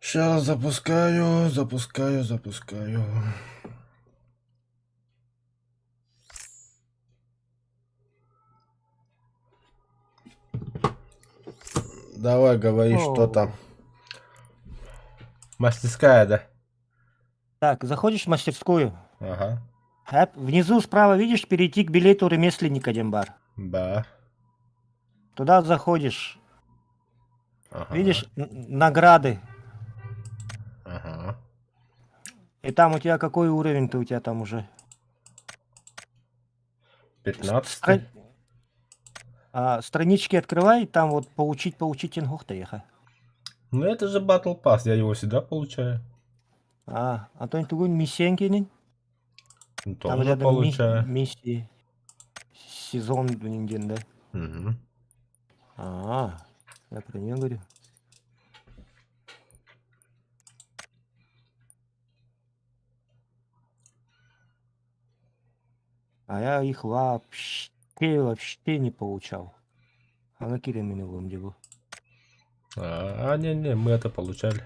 Сейчас запускаю, запускаю, запускаю. Давай говори, что там. О. Мастерская, да? Так, заходишь в мастерскую. Ага. Ап, внизу справа видишь перейти к билету ремесленника диэн баар. Да. Туда заходишь. Ага. Видишь награды. Ага. И там у тебя какой уровень-то у тебя там уже? 15. А, странички открывай, там вот получить, получить ингохта Ну это же Battle Pass, я его всегда получаю. А, а то тугун миссия Ну, Там тоже рядом получаю. миссии. Сезон блин, да? Угу. А, я про нее говорю. А я их вообще, вообще не получал. А на кире делу. А, не-не, мы это получали.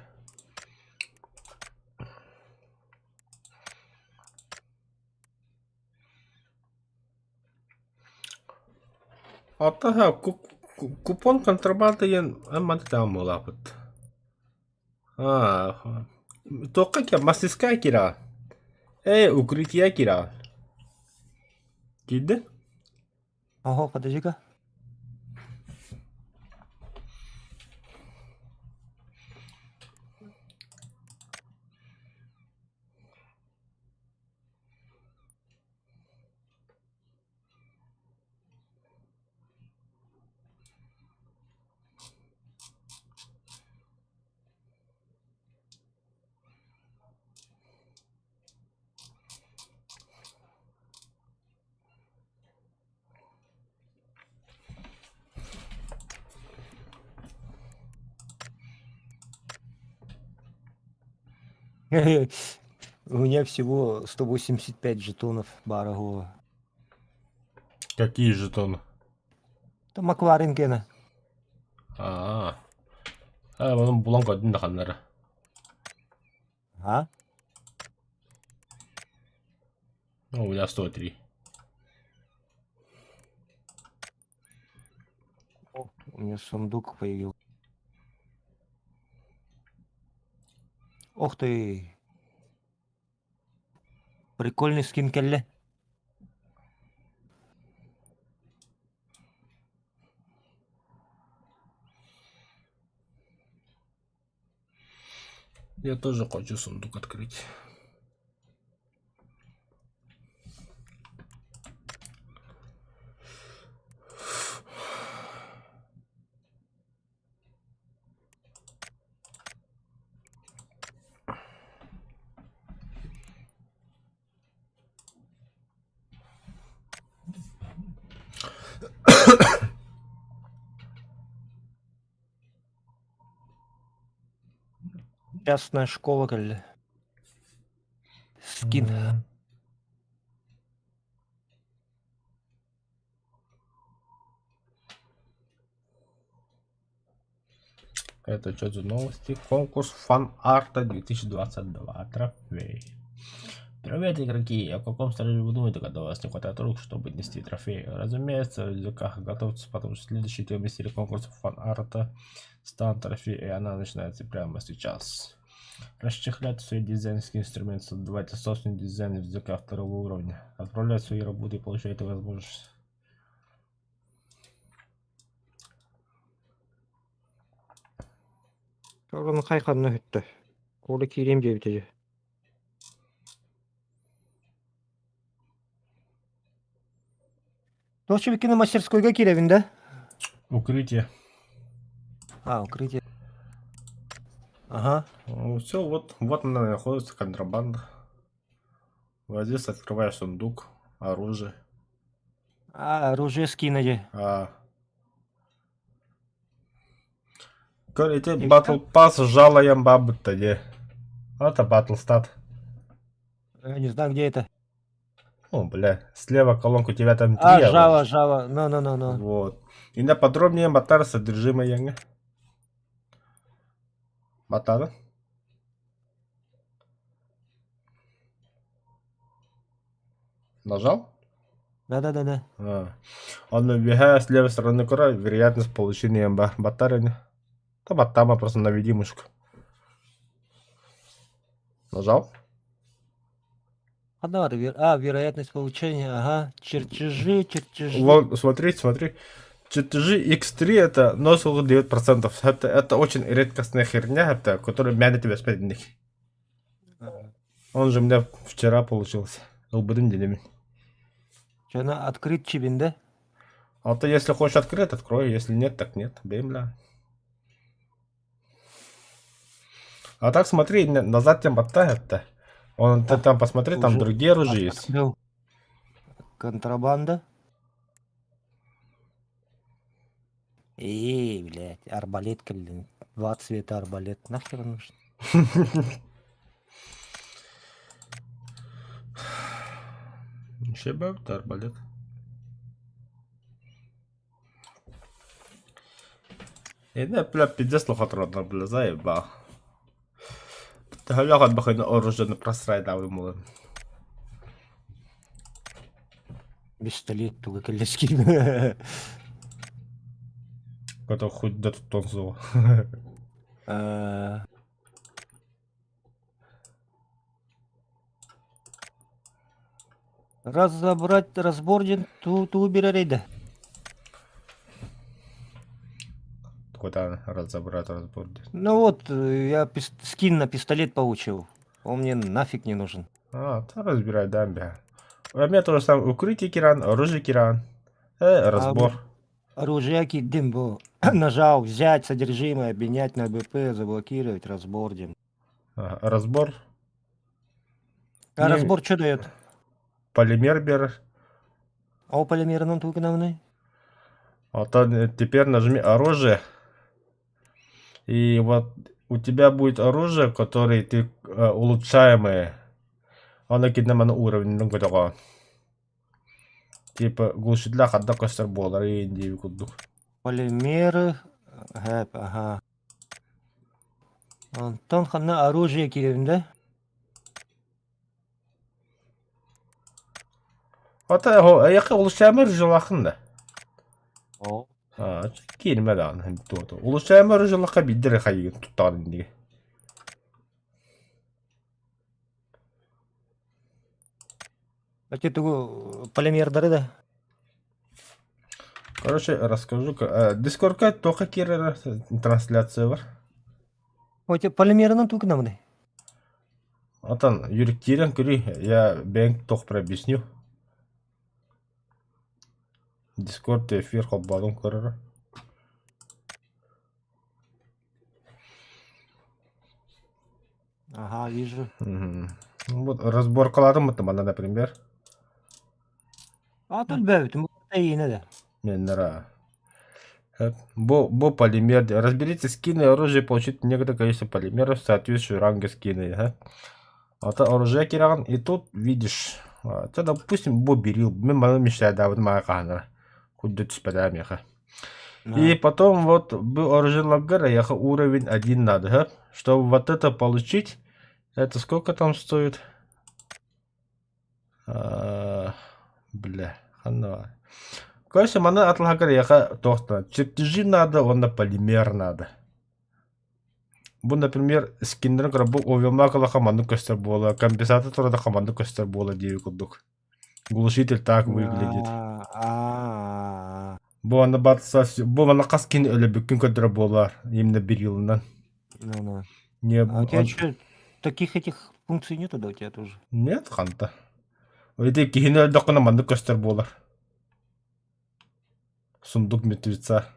Аттаха купон контрабанда диэн амматы буолаапыт. Аа, туохха кэ мастерская кира. Э, укрытие кира. Киирдэ? Ого, подожди-ка. У меня всего 185 жетонов Барагова. Какие жетоны? Это Макларен Кена. Аа. Аа, онон булан көрдүм да ханнара. А? Ну, у меня 103. О, у меня сундук появился. Ох ты! Прикольный скин кэллэ. Я тоже хочу сундук открыть. Частная школа кэллэ. Скин. Это что за новости? Конкурс фан-арта 2022. Трофей. Привет, игроки! О каком сражении вы думаете, когда у вас не хватает рук, чтобы нести трофеи? Разумеется, в рюкзаках готовьтесь, потому что следующий тема серии конкурса фан-арта стан трофей, и она начинается прямо сейчас. Расчехлять свои дизайнерские инструменты, создавайте собственный дизайн рюкзака второго уровня. Отправлять свои работы и получайте возможность. Оны хайханна хүттэ. Кола киирем диэбитэ Туох мастерскойга киирэбин да? Укрытие. А, укрытие. Ага. Все, вот, вот она находится, контрабанда. Вот здесь открываешь сундук, оружие. А, оружие скинули. А. Көрете Battle Pass жалаям бабытта де. Это Battle Stat. Я не знаю, где это. О, бля, слева колонка у тебя там А, три Java, оружия. Java. Ну, ну, ну, ну. Вот. И на подробнее мотар содержимое. Мотара? Нажал? Да-да-да-да. А. Он үөһээ с левой стороны кора вероятность получения ба баттар ини. Та баттама просто наведи мышку. Нажал? А, а, вероятность получения, ага. Чертежи, чертежи. Вот, смотри, смотри. Чертежи X3 это 0,9%. Это очень редкостная херня, это, которая меня тебя спрятанных. Он же у меня вчера получился. Ылбыдым делими. Че, она открыть чибин, да? А то если хочешь открыть, открой. Если нет, так нет. Бей, бля. А так смотри, назад тем это. Он, ты там посмотри, там Уже другие оружия есть. Открыл. Контрабанда. Эй, блядь, арбалетка, блин. Два цвета арбалет. Нахер нужен? Шебаб, арбалет. Это, бля, пиздец лохотрон, бля, заебал. Төһөлөөх бахыны оружиены просрайдаабы мулан. Пистолет туга кэллэскин. Который хоть да тут он зло. Разобрать разбордин ту ту беререйді. Куда разобрать разбор. Ну вот, я скин на пистолет получил. Он мне нафиг не нужен. А, то разбирай, да, бля. У меня тоже самое укрытие киран, оружие киран. Разбор. Оружие кидим Нажал взять содержимое, обменять на БП, заблокировать, разбордим. А, разбор. А Не- разбор что дает? Полимер бер. А у полимерном только А то теперь нажми оружие. И вот у тебя будет оружие, которое ты улучшаемое. Оно киднаман уровень, ну готово. Типа глушителя хадда көстөр буолар иин курдук. Полимеры. Ага, ага. Антон ханна оружие киревин, да? Ата эйэхэ улучшаемый оружиелаахын да. О. А, киирмэ даҕаны туото. Улучшаемый оружиелаахха биирдэ эрэ хайыгын туттаҕын иннигэ. А те тугу полимердары да? Короче, расскажу. Дискордка туохха киирэр трансляция бар. Ой, те полимерынан тугу намны. Отон Юрик киирэн көрүй, я бэйэҥ туох объясню. Дискорд эфир холбоодун көрөрө. Ага, вижу. Мгм. Вот разборкаларым это мана, например. А тут бэбит, да. Мне нравится. Бу полимер. Разберите скины оружие, получить некоторое количество полимеров, соответствующие ранга скины. Ага. Это оружие киран, и тут видишь. Это, допустим, бу берил. Мен маны мешает, да, вот моя камера. Хоть до меха. И потом вот был оружие лагера, я уровень 1 надо, га? Чтобы вот это получить, это сколько там стоит? А, бля, хана. Короче, маны атылһагар яха тохта. Чертежи надо, он на полимер надо. Бу, например, скиннер бу овелмакалаха маннык көстөр буола, компенсатор турада маннык көстөр буола диэби курдук. Глушитель так выглядит. А, Бу аны батса, бу аны хас кин өлөбүккүн көрдөрө буолар, именно берилынан. Ну, ну. Не, А у тебя он- что, таких этих функций нету, да, у тебя тоже? Нет, ханта. Ити киһини өлдөххүнэ маннык көстөр буолар. Сундук мертвеца.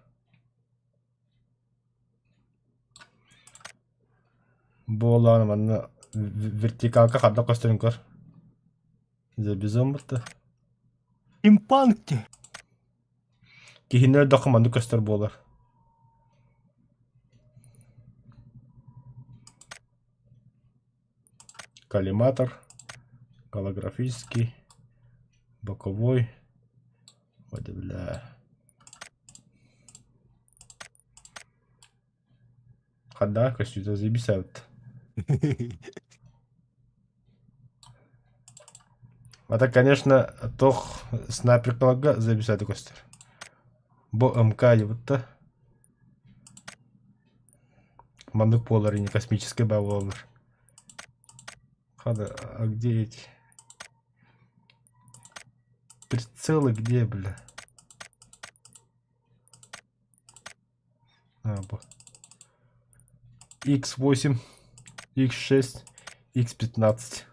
Буолаан манна вертикалка хадда көстөрүн көр. Забизон бутта. Импанкти. Киһини өлдөххө маннык көстөр буолар. Коллиматор. Голографический. Боковой. Вот, бля. Хадда көстүүтэ заебись эбит. Это, конечно, туох снайперкаларга записать көстөр. Бу МК диэбит. Маннык буолар ини космическай баа буолаллар. Хада, а где эти? Прицелы где, бля? А, бу. X8, X6, X15.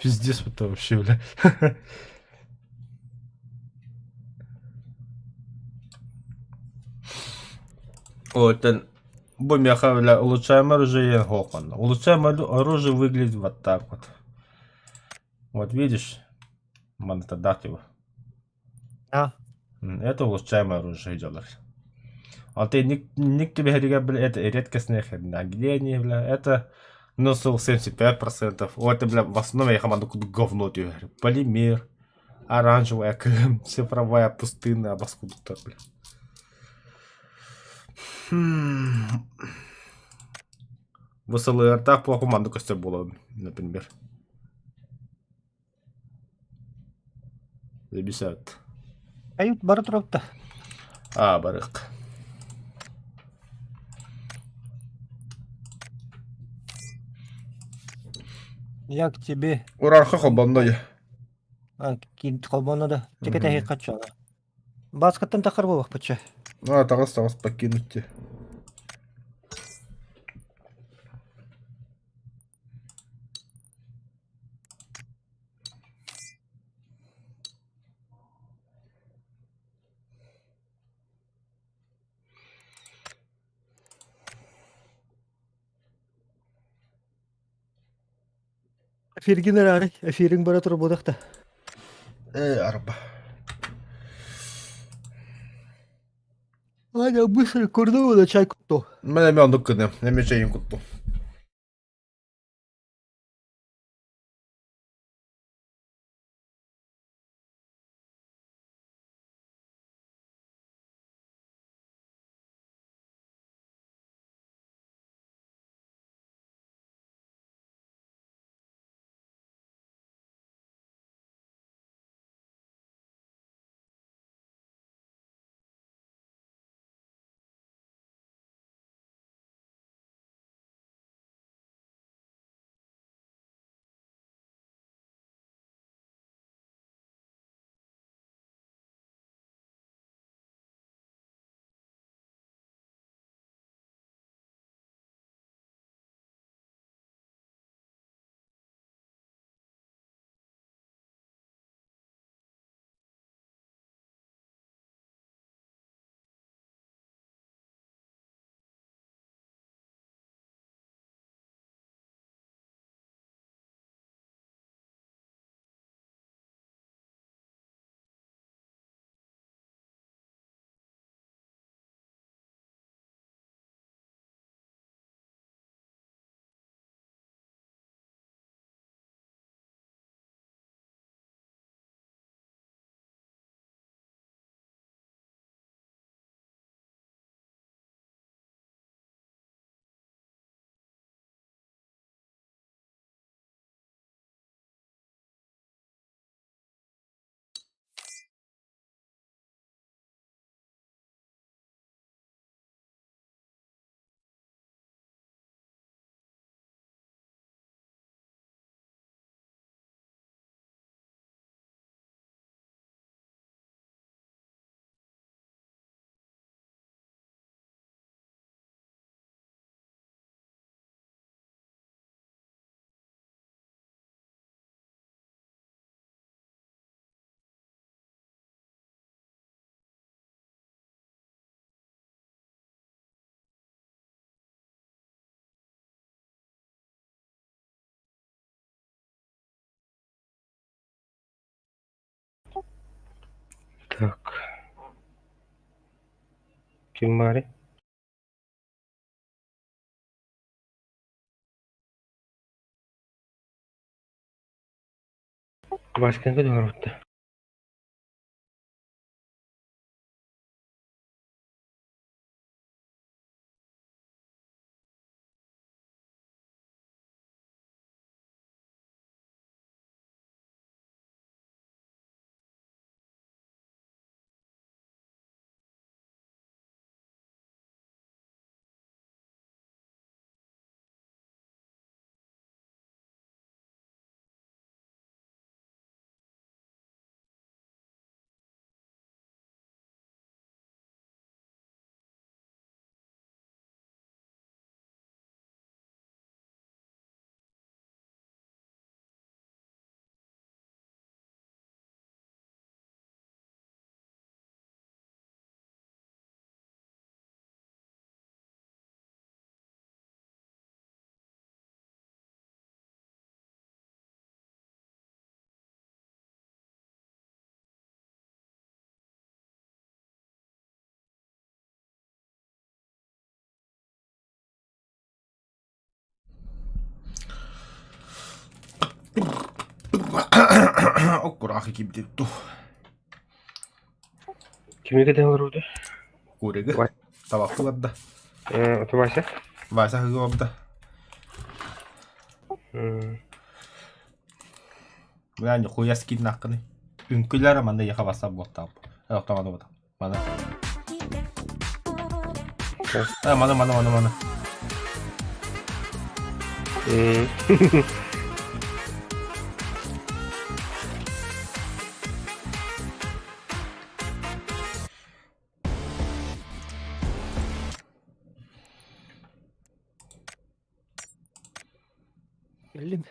Пиздец это вообще, бля. Вот, бу миэхэ, бля, улучшаемое оружие Хокон. Улучшаемое оружие выглядит вот так вот. Вот видишь? Манта дать его. А. Это улучшаемое оружие делали. А ты ник тебе бля, это редкостная херня. Где они, бля? Это носил 75%. Вот это, бля, в основном я команду говно тебе. Полимер, оранжевая, цифровая пустынная, баскудуктар, бля. ВСЛР так плохо команду костер было, например. Забисят. Ают бары турапта. А, барык. Я к тебе. Урарха холбонно я. А, кин холбоно да. Текете хакчана. Баскаттан тахар буолах бачча. А, таҕыс таҕыс покинуть те. Эфиргин эрээри, эфириҥ бара турбутах да. Э, арба. Аня быстро курнула да чай кутту. Мен эмиэ оннук гыныам, эмиэ чэйин куттум. Так. Ким баарый? Васьканы көрүөхтэ. Оккураах киирбит дуу. Кими кэтэһэн олорбутай? Куригы. Табахты барда. Это Вася? Вася хыгы барда. Бля, нихуя скин нахканы. Үҥкүлэр манна яха басса буоттаап. Октоманы бута. Мана. А, мана, мана, мана, мана. Кэллим.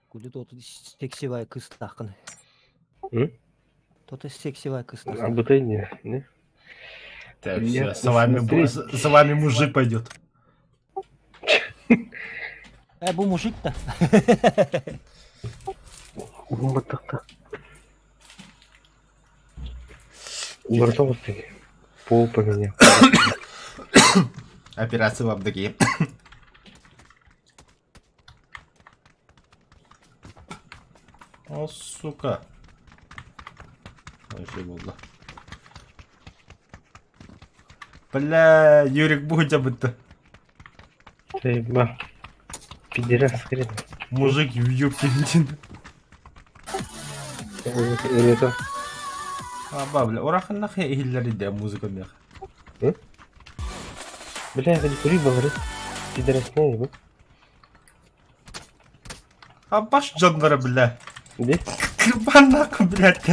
Куда то сексивая кыстахын. М? То-то сексивая кыстахын. А бытай не, не? Так, Приятно все, с вами, смотреть. с вами мужик пойдет. Бу мужик-то. Уһун Уларыта оҕустуҥ. Пол поменял. Операция в Абдаке. О, сука. Вообще было. Бля, Юрик будь будто. Ба. Пидерас хрен. Мужик в юбке. Это А, бля, урахан нахуй иһиллэр да музыка мех. Бля, это не кури говорит. Пидорасня, бу. А баш дьоннора, бля. Где? Кырбан нахуй, блядь.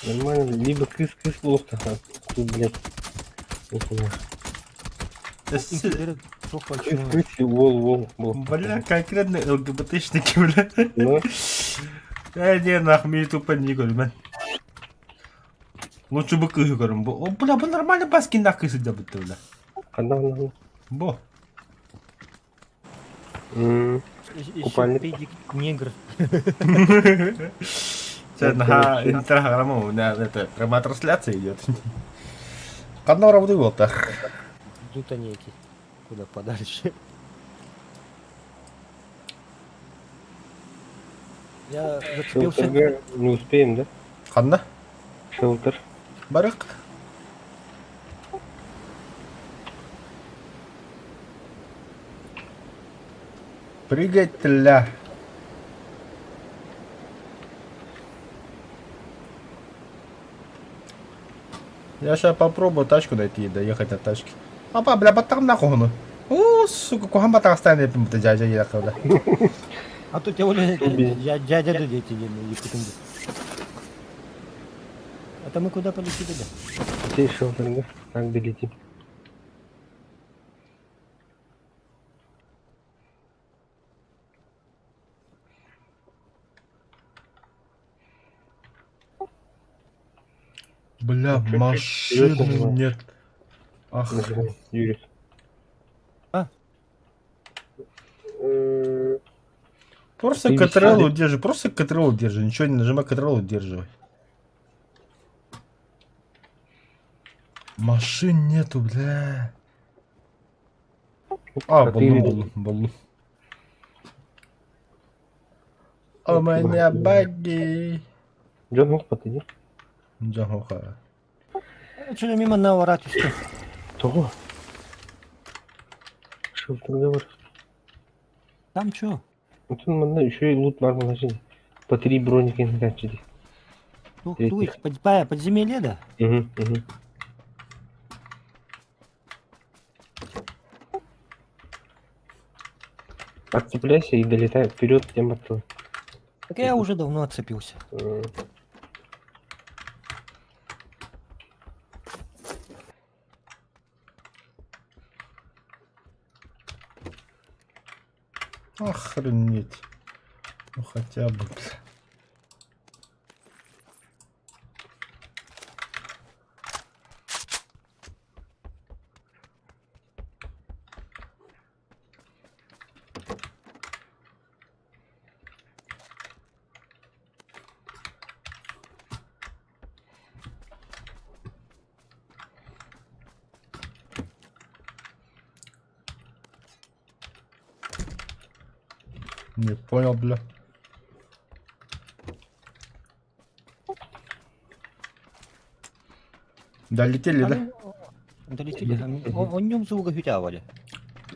Нормально, либо кыс-кыс плохо, а тут, блядь, не понимаю. Кыс-кыс и вол-вол. Бля, конкретно ЛГБТшники, бля. Ну? Не, нахуй, мне тупо не говорю, Лучше бы кыһы көрүм. Бу, бля, бу нормально баскин нахуй сидя бутты, бля. Ханна, ханна. Бо. Купальник. Педик негр. На инстаграму у меня это прямая трансляция идет. Ханна работы вот так. Идут они эти куда подальше. Я зацепился. Шелтерга не успеем, да? Ханна? Шелтер. Барык. Прыгать тля. Я сейчас попробую тачку найти и доехать от тачки. Апа, бля, батам нахуй ну. О, сука, кухан батар останет, дядя я бля. А то тебя я дядя да дети не Это мы куда полетели, да? Ты шелтерга, так долетим. Бля, машины нет. Ах. Юрий. А? Просто Ctrl удержи, просто Ctrl удержи, ничего не нажимай, Ctrl удерживай. Машин нету, бля. А, баллон, баллон, баллон. У меня баги. Джон Хохпат, иди. Джон Хоха. Что мимо на воротишься? Того. Что ты говоришь? Там что? Ну тут манна еще и лут бар магазин. По три броники на качели. Подземелье, да? Угу, угу. Отцепляйся и долетай вперед тем оттуда. Так я уже давно отцепился. Охренеть. Ну хотя бы. Не понял, бля. Долетели, да? Долетели. Онньум звуга хүтэ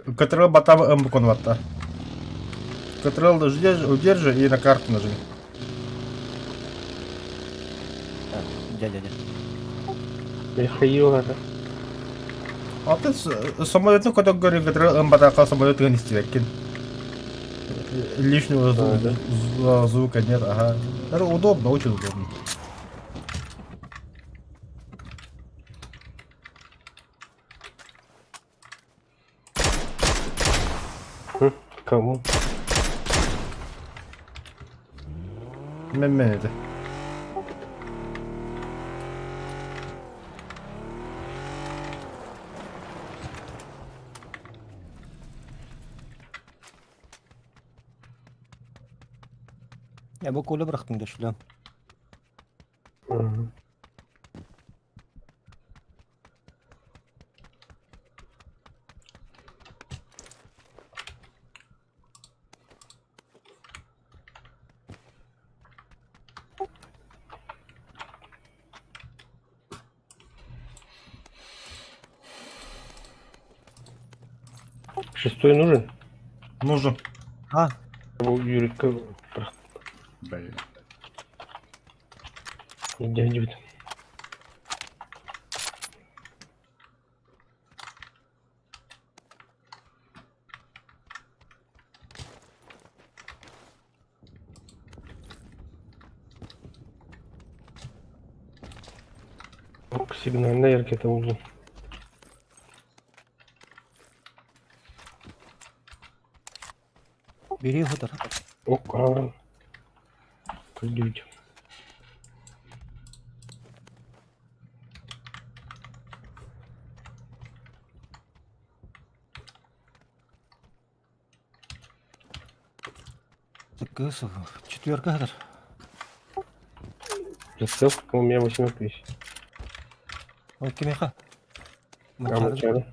Ctrl батам М конвата. Ctrl удержи и на карту нажми. Дядя, дядя. Михаил это. А ты самолету, когда говорю, Ctrl М батака самолет не стверкин. Лишнего звука нет, ага. Это удобно, очень удобно. Кому? Мен это. Я бу коля бырахтым да шлем. Мгм. Шестой нужен? Нужен. А, Юрика Блин. идет. Сигнальная ракета узел. Бери его. Ок, а. Пойдете. Так, четверка гатар. Прицел, у меня 8 тысяч. Ой, кимеха. А, мочара.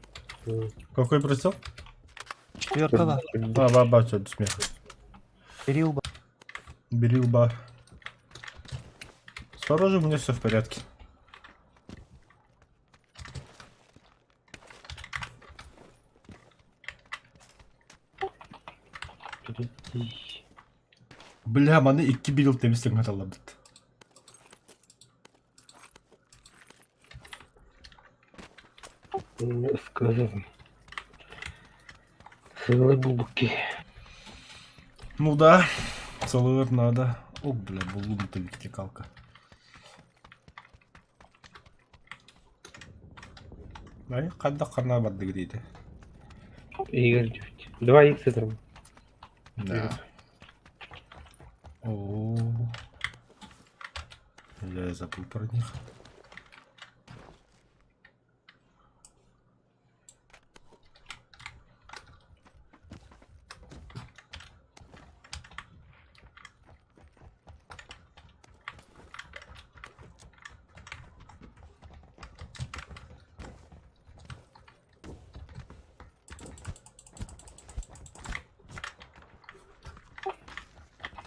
Какой прицел? Четверка ба. А, баба, что смех. Бери уба. Бери уба. С оружием у меня все в порядке. Бля, маны икки бил темистен хаталабыт. Сказал. Целые бубки. Ну да, целый надо. О, бля, булун-то вертикалка. Ай, қанда қана барды дейді. Игорь, 2 икс там. Да. О, я и забыл про них.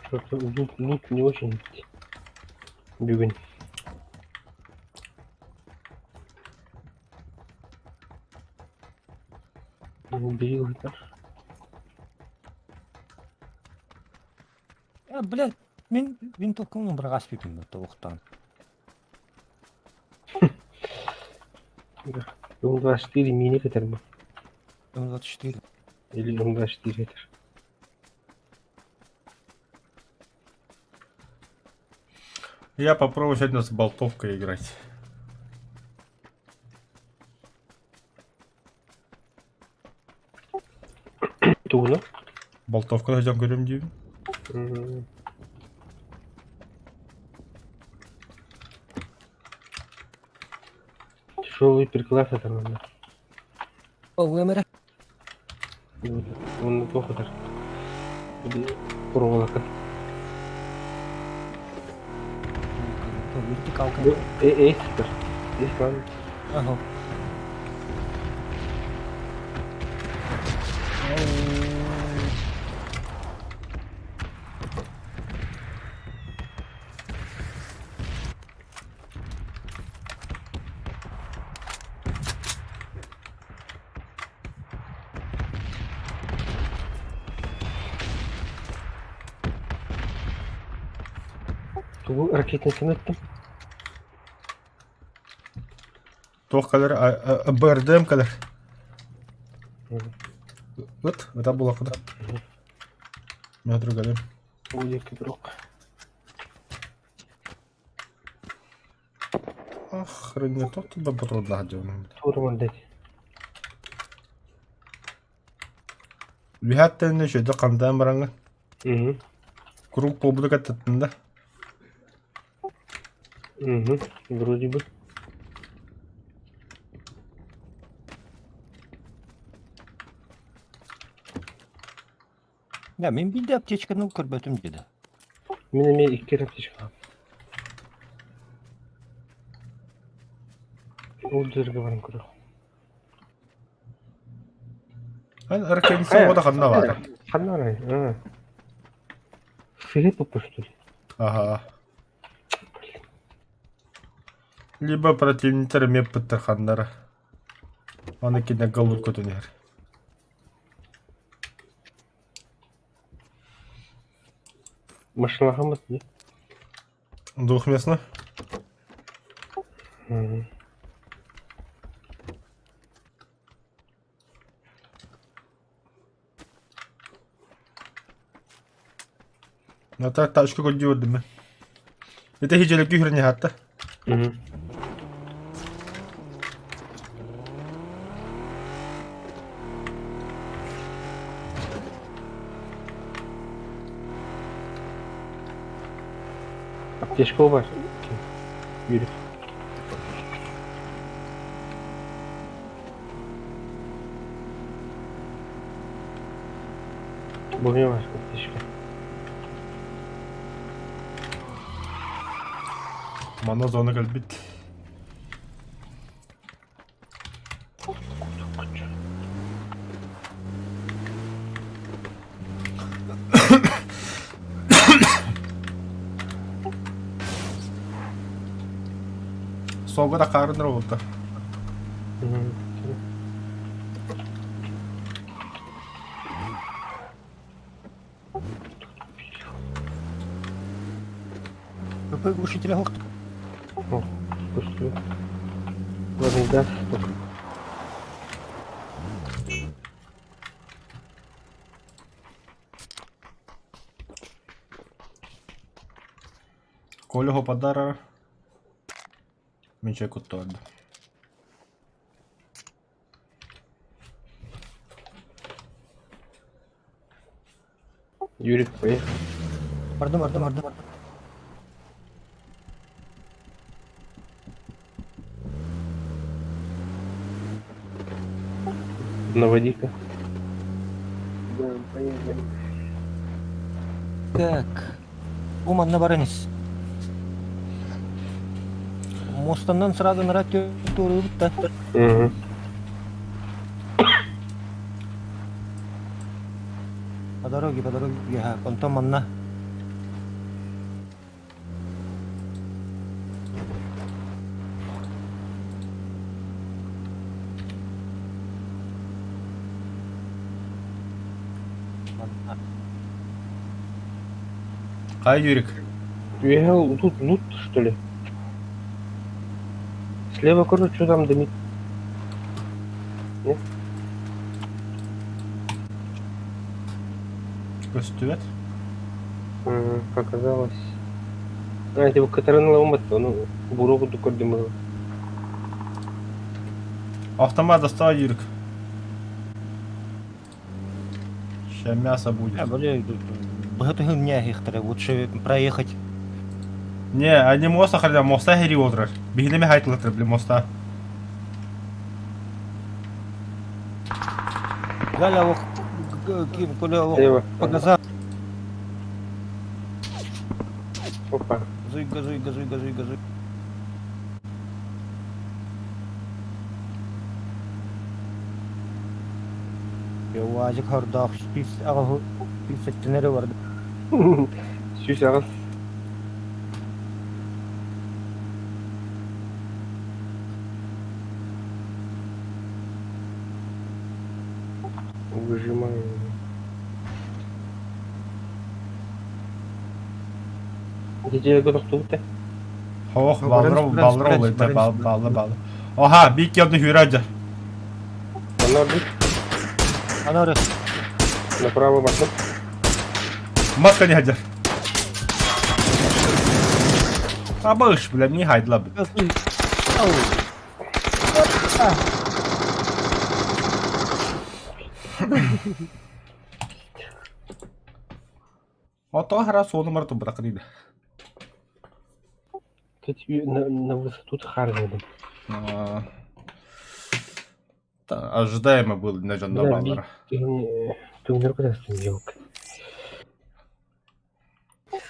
Что-то лут не очень. Бегунь. Убил это. А, блядь, мин винтовканы бырагас пипин тоқтан. М24 мини хотя бы. М24. Или М24 это. Я попробую сегодня с болтовкой играть. Туна. Болтовка найдем, говорим, Дим. Тяжелый приклад это надо. О, вымер. Он плохо так. Проволока. Вертикалка. Эй, супер. Здесь ладно. Ага. Бу ракетницаны ыттым. Туох кэлэр? БРДМ кэлэр. Ыт, ыта булакыда. Метро кэлэр. Бу диэки турук. Охренеть, тут тебе патронах дьоно. Тура дать. Үһэттэн үчүгэй хандаан бараҥҥын. Угу. Круг буолбута кэттаттын да. Угу. Вроде бы. Я мин биирдэ аптечканы көрбөтүм диэдэ. Мин эмиэ икки аптечка. Ол дырга баран көрөх. Эн ракетница уота ханна баара? Ханна арай? А. Сыһы поппу, что ли? Ага. Либо противниктар эмиэ ыппыттар ханнара. Аны кине галлур көтөн иһэр. Машинаҕа дии. Двухместно? Мгм. Ната тачка көрдүү көрдүм. Это хижелек күһүрүн хатта. Мгм. Аптечка бар. Yürü. Бу бар аптечка. Манна зона кэлбит. Суолга да хаарын буолта. Мгм. ПП глушителя охт. О, пустую. Ладно, да, только. Колего подарок. Мен куттуорда. Юрик, поехали. Бардым, бардым, бардым, бардым. Наводи-ка. Да, поехали. Так. Уманна баранис. Мостаннан сразу на да. Угу. По дороге, ага. Онтон манна. Манна. Хай, Юрик. Уехал тут лут, что ли? Слева, короче, что там дымит? Нет? Көстүбэт. Показалось. А, это катаран лаумат, ну, буругу дукор дымыл. Автомат достал, Юрик. Сейчас мясо будет. А, бля, быһа их лучше проехать. Не, они мост охраняют, моста хери отырар. Биһилеме хайтылатыр, блин, моста. Галя, ох, ким, коля, ох, Слева. показал. Опа. Газуй, газуй, газуй, газуй, газуй. УАЗик хордох, пис, ага, пис, тенере барды. Сүүс аҕыс. Выжимаю. Дьиэлэргэ тохтубут ээ. Хоох, Ну, баран, баллара, баран, баллара баран, улайда, баран, бал, баран. балла, балла. Оха, биир киһи үүрэ дьэ. Манна ордук. Анары. Направо бардым. Маска не хадьар. Абыш, бля, мне хайдла бит. Ото хара суону мар тубракрида. Тут на высоту харгадым. Ожидаемо было на Бля, баллара. Түгнер кудастын елка.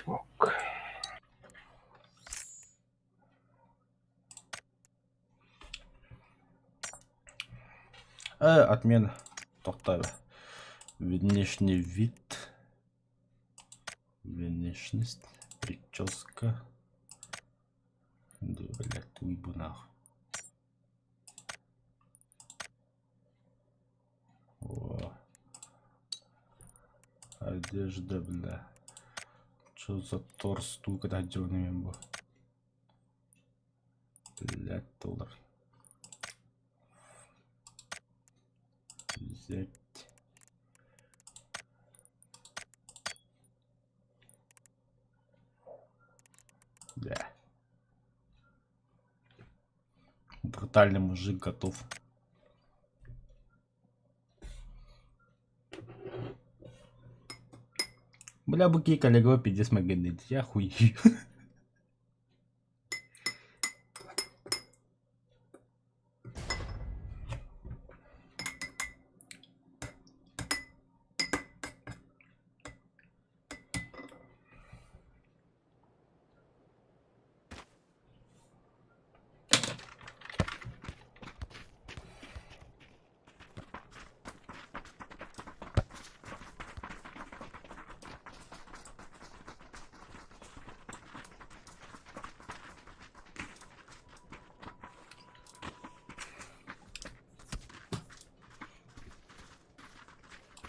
Смок. Отмена. Тоқтайбы. Внешний вид. Внешность. Прическа. Да, блядь, уйбу нахуй. О. Одежда, бля. Чё за торс тука мен бу? Блядь, доллар. Взять. Да. Брутальный мужик готов. Бля, буки коллега, пиздец магнит. Я хуй.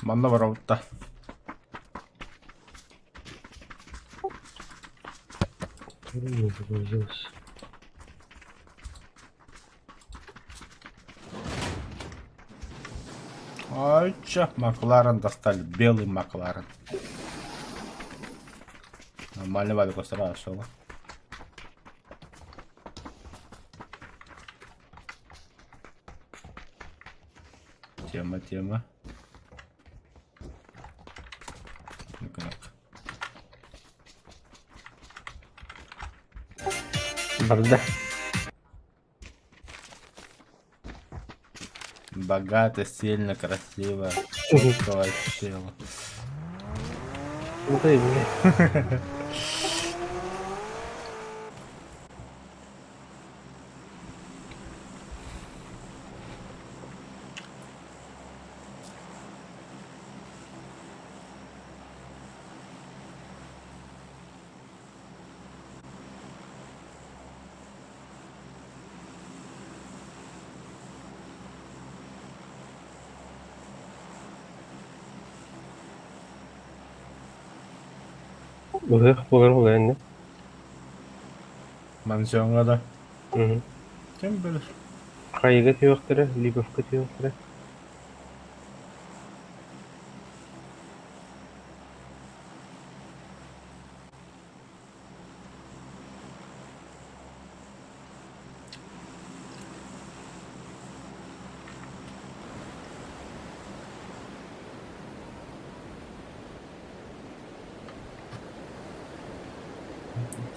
Манна барабытта. Не загрузился. Ай, чё, Макларен достали. Белый Макларен. Нормально валик сразу. Тема, тема. Ну-ка, ну-ка. Барда. Богато, сильно, красиво. Четко вообще. Ну ты, бля. Быһых буолар буолар Мансионга да. Мгм. Ким билэр? Хайыга түһүөхтэрэ, Лиговка түһүөхтэрэ.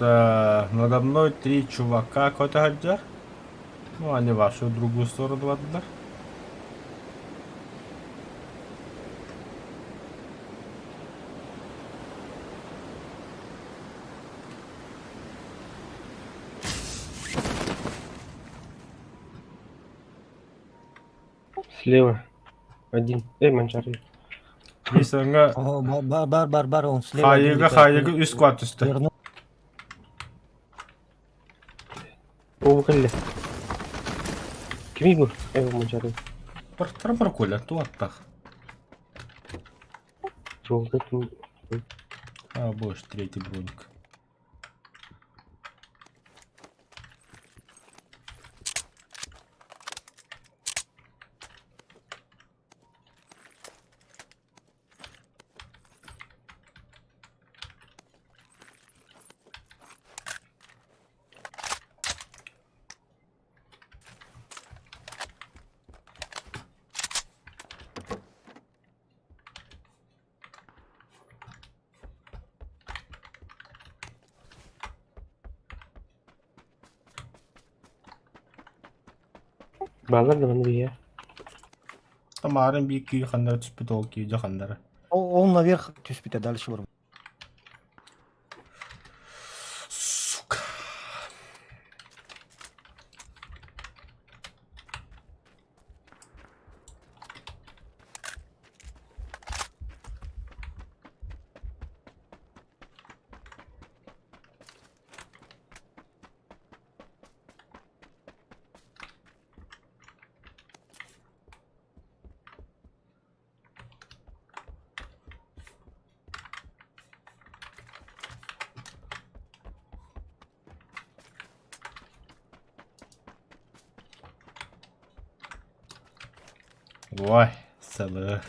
Да, надо мной три чувака какой-то. Ну, они вашу другую сторону отдали. Слева. Один. Эй, манчары. Есть аңа О, бар, бар, бар, бар, он слева. один хайыга летает. хайыга үс квад түсті. Вернул. О, кэллэ. Кимий бу? Эй, манчары. Бір бір коля, туаттақ. Жолда ту. А, больше третий броник. Бааллар да манна биһиэхэ. Тамарын биир киһи ханнара түспүт ол киһи дьэ ханнара. Ол наверх түспүтэ дальше барбыт. Сука. Ой, сылы.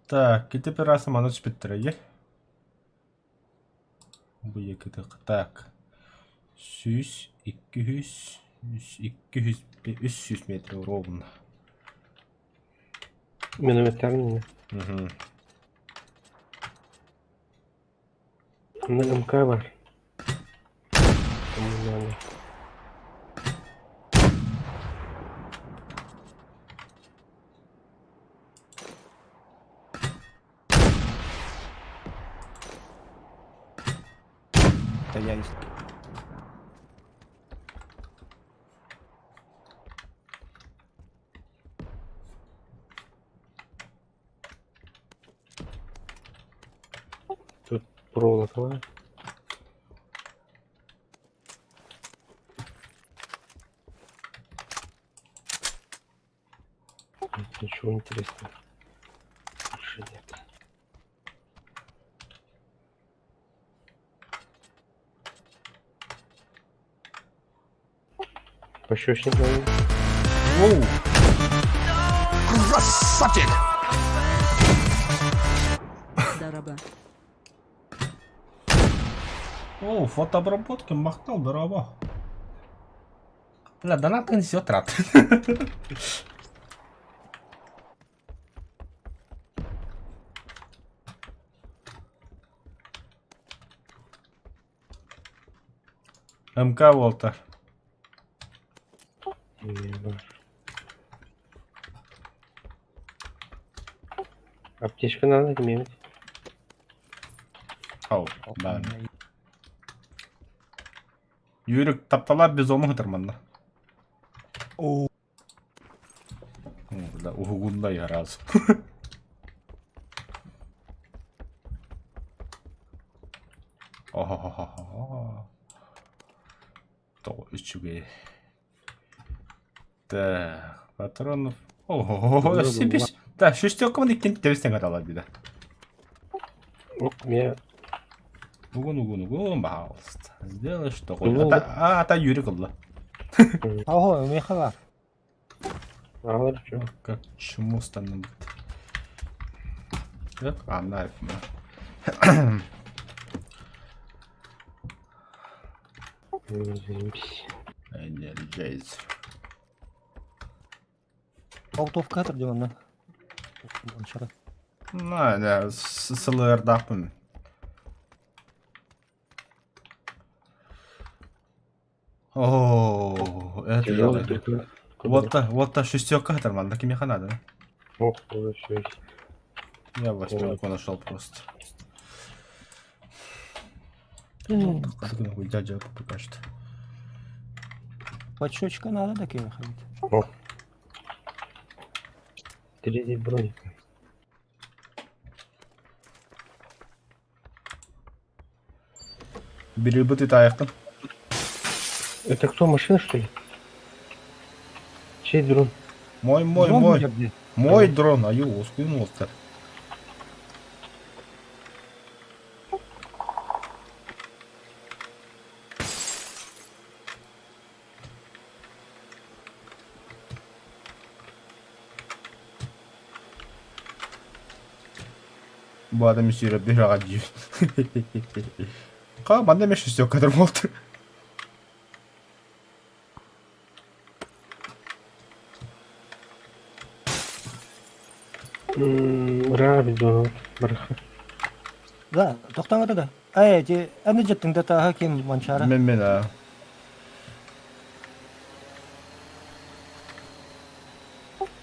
Так, ити пираса маны түспүттэрэ Бу якытык. Так. 100, 200, 200, 300 метров ровно. Минометтарный. Угу. На МК бар. Кому надо. Это я есть. Тут проволока бар. Ничего интересного. Больше нет. Пощечник надо. Воу! Красавчик! Дорообо. О, фотообработка махтал, дорообо. Бля, донат все трат. МК Волтер. Не, бар. Аптечка надо иметь. Ау, да. Юрик тапталар бизону хытырманна. О, Да, уһугунна раз. О-хо-хо-хо. То үчүгэй. Так, патронов. Ого, себе. Да, шестерка иккин тэбистен каталар дида. Оп, я Угун, угун, угун, пожалуйста. Сделай что хочешь. Ну, А, та Юрик ылла. Ого, мехала. Алар, чё? Как чему становится? Так, а, на, Заебись. Энерджайзер. Out of где он, да? На, да, СЛР дапын. О, это Тяжелый я. только. Вот та, вот та шестерка нормально, так меха надо. Ох, уже все есть. Я восьмерку нашел просто. Нахуй дядя покажет. Подщечка надо такие ходить. О. Третий броника. Бери бы ты таяқтың. Это кто, машина, что ли? Чей дрон? Мой, мой, Дрон мой. где? Мой дрон, аю, оскуйнулся. Bu adam сүүрэрбит үрэҕэ дии. Ха, манна эмиэ шестеркалар буолтар. Ыраах видео барыха. Да, тохтоҥ да. Эй, эти, аны жеттиң да тааһа ким манчара? Мен мен а.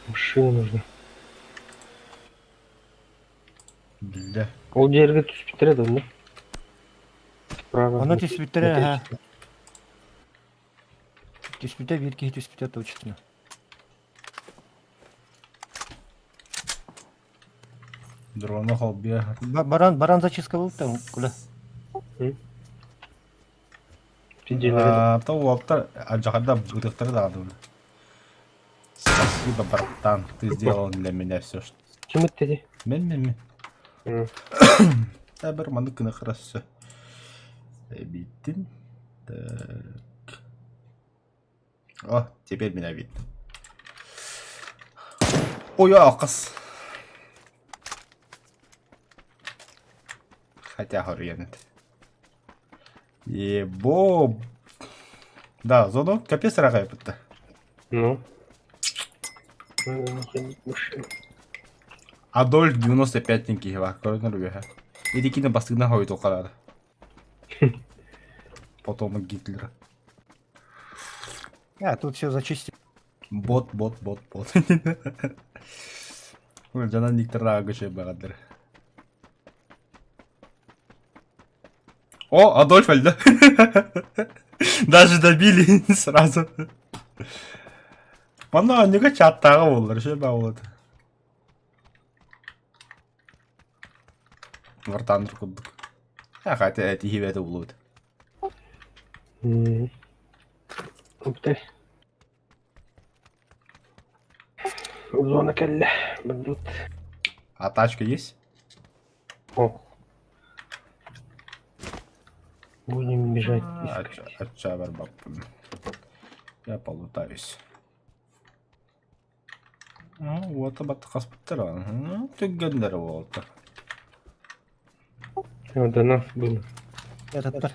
Машина нужна. Биллэ. Ол дьиэргэ түспүттэрэ да онно. Справа. Ону түспүттэрэ, аха. Түспүтэ биир киһи түспүтэ точно. Дрону холбуйа. Баран, баран зачистка был там, куда? То уолтар алдьархайда бытыктары даҕаны Спасибо, братан, ты сделал для меня все, что... Ким ыттыди? Мен мен мен. Табыр маннык гына хорошо. Эбиттин. Так. О, теперь меня видно. Ой, алқас. Хотя хоруйан этэ. Ебо. Да, зону капец ыраҕайбытта. Ну. Надо находить машину. Адольф 95 киһи баар, көрөнөр үөһэ. Итикини бастыгынан хойутуохха Потомок Гитлера. А, тут все зачистили. Бот, бот, бот, бот. Дьонон Викторга көчөй баҕардар. О, Адольф өлдө. Даже добили сразу. Манна оонньууга чаттааҕа буоллар, үчүгэй баа буолуо этэ. Вартандр курдук. Хотя этиһии бэйэтэ булуо этэ. Оптай. Зона кэллэ. Бардыбыт. А тачка есть? О. Будем бежать искать. Ачча барбаппын. Я полутаюсь. Ну, уота баттахаспыттар. Түргэннэр уолаттар. До нас было. Этот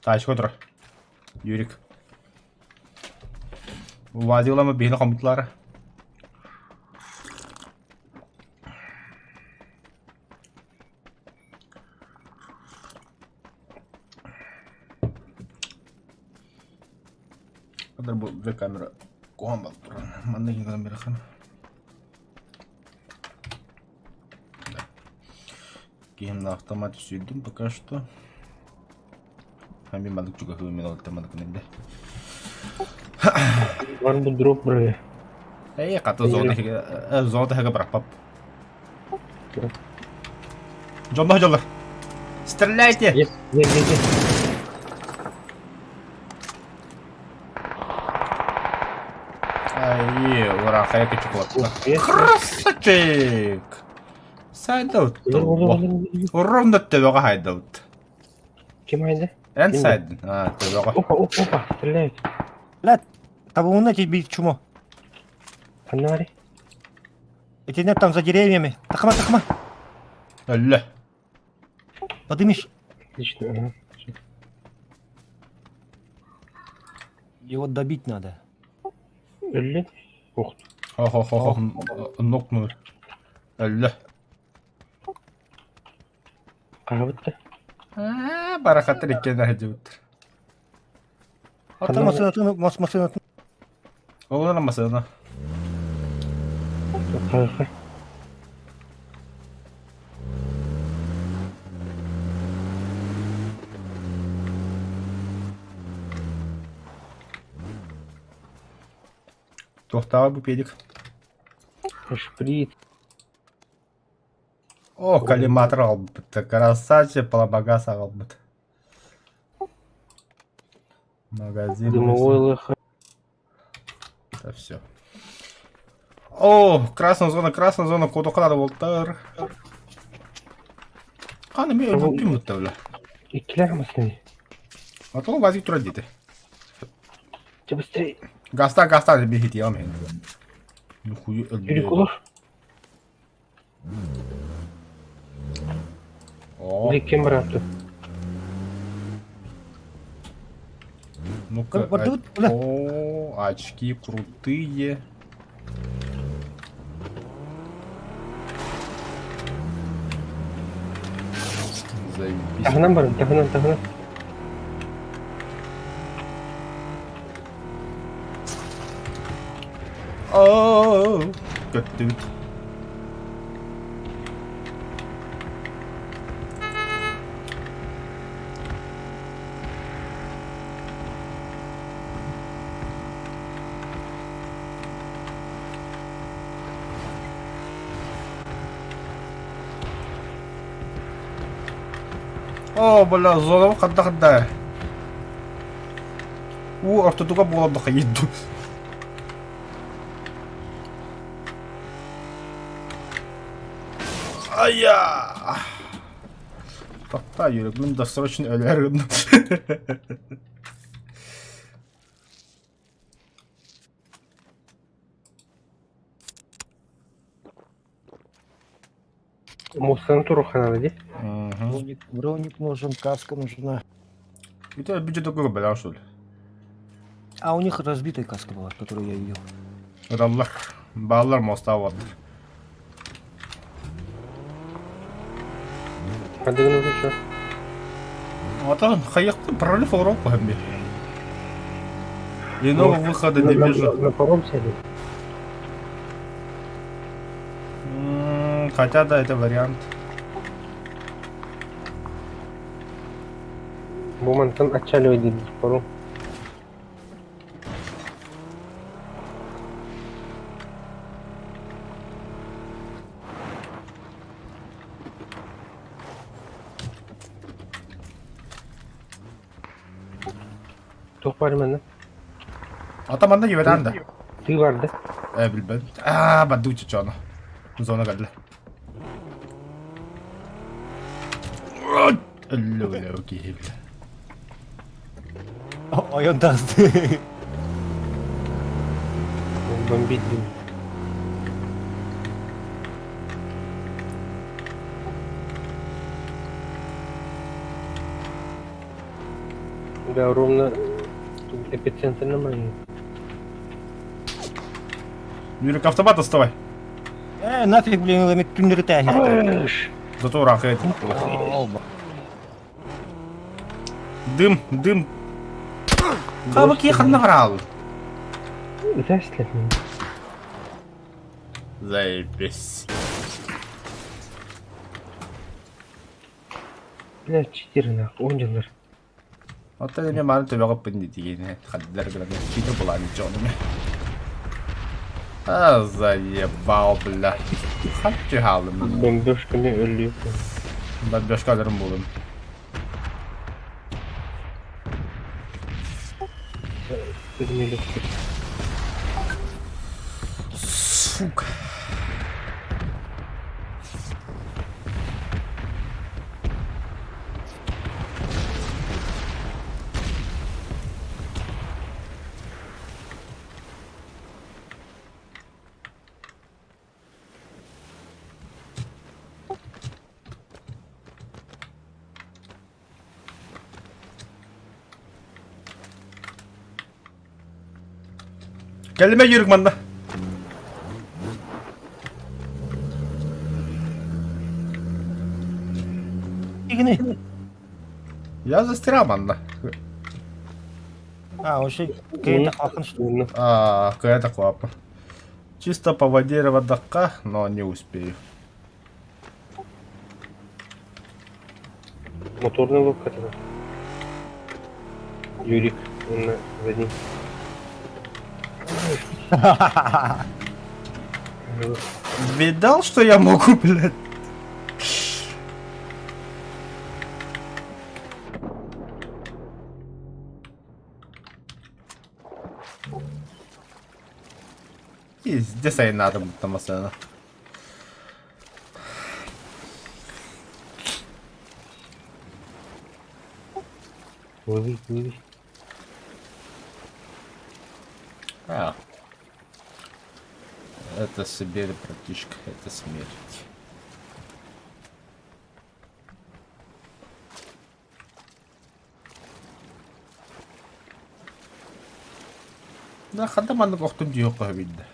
Тачка турар. Юрик. Вадик ылама биһини хоммутулара. Кадр бу камера куһаҕан буолан турар. Манна гынан биэрэххин. Киһим на автомате сүүрдүм пока что. Мин маннык чугаһыы мен ол маннык инде. Бар бу дроп быры. Эй, хата зона зона таһыга бырахпап. Дьонно дьоллор. Стреляйте! Есть, есть, есть. Ай, ура, хайа чоколад. Красавчик! Сайдаут. Ровно төбөҕө хайдаут. Ким хайда? Эн сайдын. А, төбөҕө. Опа, опа, опа, стреляют. Блядь, табуна тебе чумо. Фонари. Эти нет там за деревьями. Тахма, тахма. Өллө. Подымешь? Отлично, ага. Его добить надо. Өллө? Ох. Хо-хо-хо, нокнул. Өллө. Хаһабытта? Аа, барахаттар иккиэн сылдьыбыттар. Атын массыынатын, мас массыынатын. Олорон массыына. Хаһа. Туохтааҕа бу педик? Шприц. О, коллиматор аҕалбыт. Красавчик, паламагас аҕалбыт. Магазин. Дымовой лоха. Это все. О, красная зона, красная зона, куда надо волтар. Ханы мен өлбүттүм бутта бля. Иккилээх массыына. А то вазик турар диэтэ. Чэ быстрей. Газтаа газтаа биһи тиэҕим иһин. Нихуя Юрий Кулов. О, Кем брату? ну-ка. Вот тут, бля. О, очки крутые. Заебись. Таһынан барın, таһынан, таһынан. О, Көттүбүт. Оо, бля, зонаҕа ханна-ханна Уу, ортотугар буолан да хайыйдым. Айа! Таптаа йөрөкмүн досрочно өлөр гынным. Мустану туруханана дии. Мгм. Броник, броник нужен, каска нужна. Это бюджет такой бля, что ли? А у них разбитая каска была, которую я видел. Ыраллар. Бааллар мостаабаттар. Хандыгын учу. Ата хайықты пролив Европу хамби. Иного выхода не вижу. На паром сядем. Хотя да, это вариант. Бу мантан отчаливай диир паром. Туох баар манна? Ата манна юверан да. Тыы бар да? Э, билбэт. Аа, бадуча чоно. Зона кэллэ. Өллө киһи Ойон таҕыста. Бомбить дии. Да, ровно эпицентр нормальный. Юрик, автомат доставай. Э, нафиг, блин, эми түннүрүтээһин. Зато урахает. Дым, дым. Хабык ехал набрал. Здравствуйте. Заебись. Бля, четыре нахуй, ондилар. Оттон эмиэ мааны төбөҕө пын дии хаддар гынан киинэ булаан дьонум. А, заебал, бля. Хаччы хаалым. Бомбежками өлүү. Бомбежка өлөрүм буолун. Сука. Кэлимэ Юрик манна. Игни. Я застрял манна. А, вообще, какая-то халхан что ли? А, какая-то клапа. Чисто по воде водока, но не успею. Моторная лодка тогда. Юрик, он на задний. Видал, что я могу, блядь? Пиздец, ай надо там сцена. Плыви, плыви. А. Это Сибирь, братишка, это смерть. Да, ханна маннык охтум диэххэ сөбүйдэ.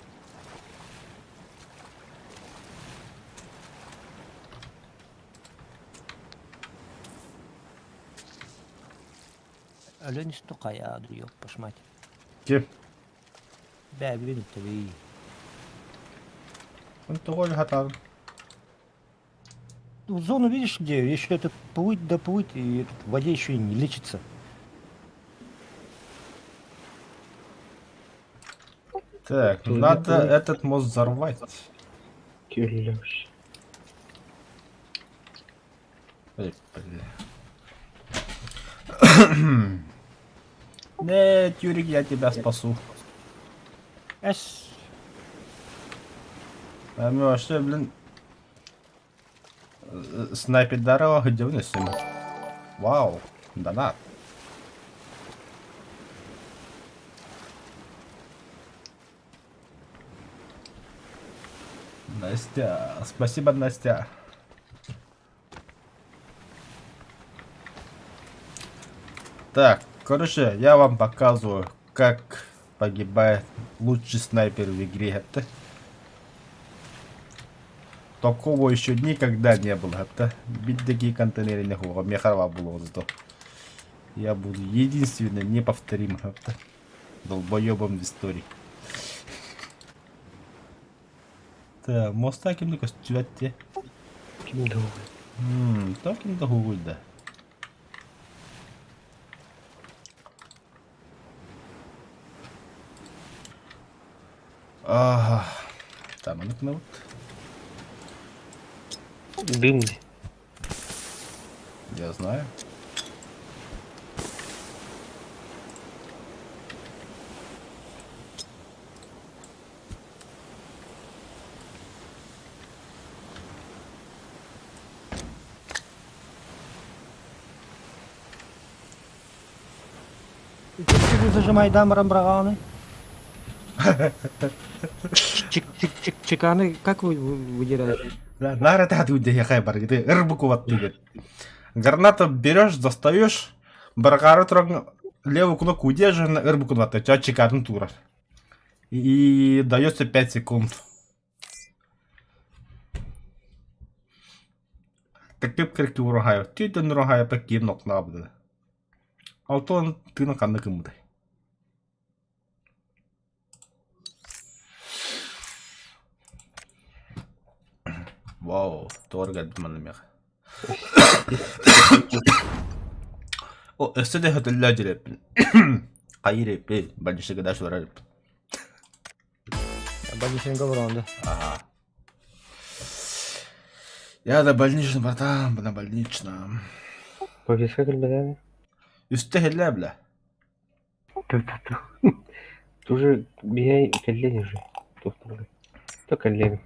Өлөн исту хайаа ёппаш мать. Ким? Бээ билин тэбии. Он тоҕо хатаан? Ну, зону видишь где? Еще это плыть да плыть, и этот, в воде еще и не лечится. Так, Плыви, надо плыви. этот мост взорвать. Тюлёш. Эй, бля. Нет, Юрик, я тебя спасу. Эс. А мы вообще, блин, снайпердарова где вынесем. Вау, донат. Настя, спасибо, Настя. Так, короче, я вам показываю, как погибает лучший снайпер в игре. Это Такого еще никогда не было. Это бит контейнеры не хуа, мехарва было зато. Я буду единственным неповторимым это долбоебом в истории. Так, моста кимди көстүбэт Ким да Так ким да хугуйда. Ага. Там вот. Дымный. Я знаю. Зажимай дамрам браганы. Чик чик чик чеканы как вы выдираете? Да, нара ты Гранату берешь, достаешь, баргары туран левую кнопку удерживаешь, ырбукуватты, тебя чекатын тура. И дается 5 секунд. Такып кирки урахаю, түйден урахаю паккин нокнабды. Алтон тыны канны кымыды. Вау, торга манымех. О, өссө да хөтөллөө дьирэппин. Хайыр эппи, больничныйга да барар Больничный говорон, да. Ага. Я на больничном, братан, на больничном. Повестка кэлбэтэ Үстэ хеллэ бля. Ту-ту-ту. Тоже меня коллеги же. То коллега.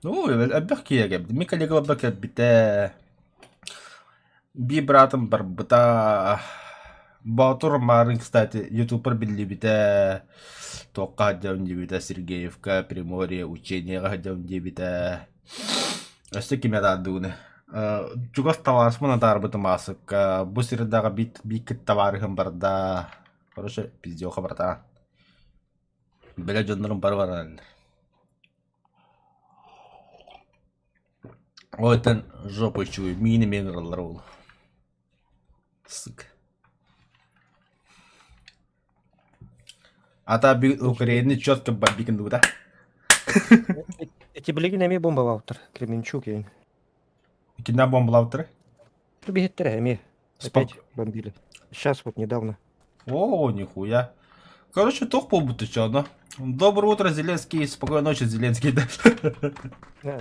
Ну, элбэх киһи кэлбит. Мин коллегаларбар кэлбитэ. Би братым барбыта. Боотур Марын, кстати, ютубер биллибитэ. Туохха сылдьабын диэбитэ Сергеевка, Приморье, учениеҕа сылдьабын диэбитэ. Өссө кими атаардыбыны? Чугас табаарыспын атаарбытым аасыкка. Бу сырдаҕа биир табаарыһым барда. Короче, пиздёха братан. Бэлэ дьоннорум бары бараллар. Ойтон жопой чую, миини эмиэ ыҥыраллар ол. Сука. А та Украины четко бомбикин да? Эти билигин эмиэ бомбалаабыттар. Кременчуг иһин. Кинна бомбалаабыттара? Биһиттэрэ эмиэ. Опять бомбили. Сейчас вот недавно. О, нихуя. Короче, туох буолбут чё, Доброе утро, Зеленский. Спокойной ночи, Зеленский.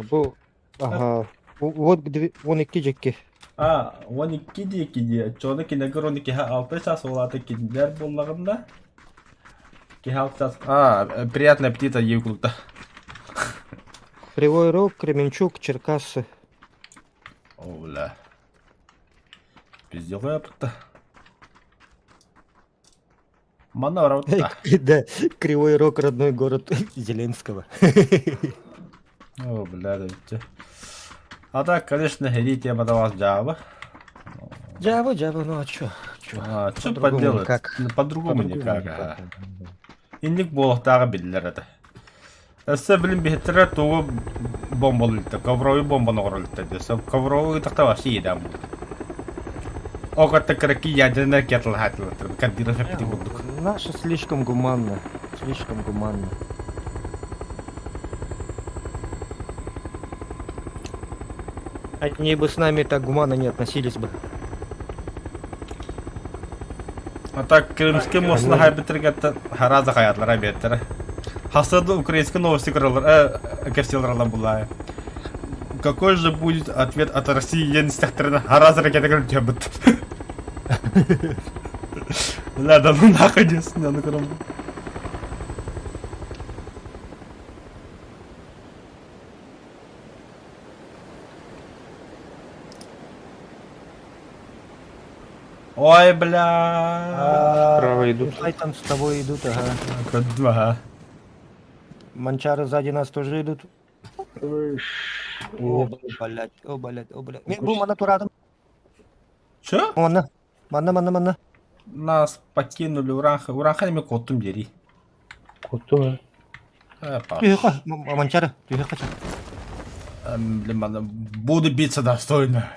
Бу ага. Вот вон икки дьэкки. А, 12 диэки дии. Чону кинилэр он икки алта час улаата кинилэр буоллаҕына киһи алта час. А, приятный аппетита Евклута. Кривой Рог, Кременчуг, Черкассы. О, бля. Пиздец. Манна барабыт. Да, Кривой Рог, родной город Зеленского. О, бля, да А так, конечно, сэрии темата вас дьаабы. Дьаабы, дьаабы, ну а чё? Чё? А, что По-другому поделать? никак. Ну, по-другому По-другому никак. никак, ага. да. Инник буолуохтааҕа биллэр этэ. Өссө билин биһиттэрэ тугу бомбалыылта, ковровый бомбаны оҥороллор дии. Ковровый тахта вообще еда будет. Ол кытта кыракый ядерная ракеталаһаатылар Кадыров эппитин курдук. Наша слишком гуманно. Слишком гуманно. Они бы с нами так гуманно не относились бы. А так Крымский мост хайбитергеттен хараза хаятlara беттер. Хасады украинские новости көрөлөр, кэпсиэллэр буллаа. Какой же будет ответ от России енстехтерин хараза ракета көрүтүөбүт. Бля, да ну нахуй десин, аны көрөм. Ой, бля. Справа идут. Пускай там с тобой идут, ага. Ага. Манчары сзади нас тоже идут. Ой, О, Нет. блядь, о, блядь, о, блядь. Бу манна турадым. Чё? Манна. Манна, манна, манна. Нас покинули Уранха. Уранха неме коттум дери. Кутту. Э, паш. Түһүөххэ, Манчары, түһүөххэ. Блин, мана, буду биться достойно.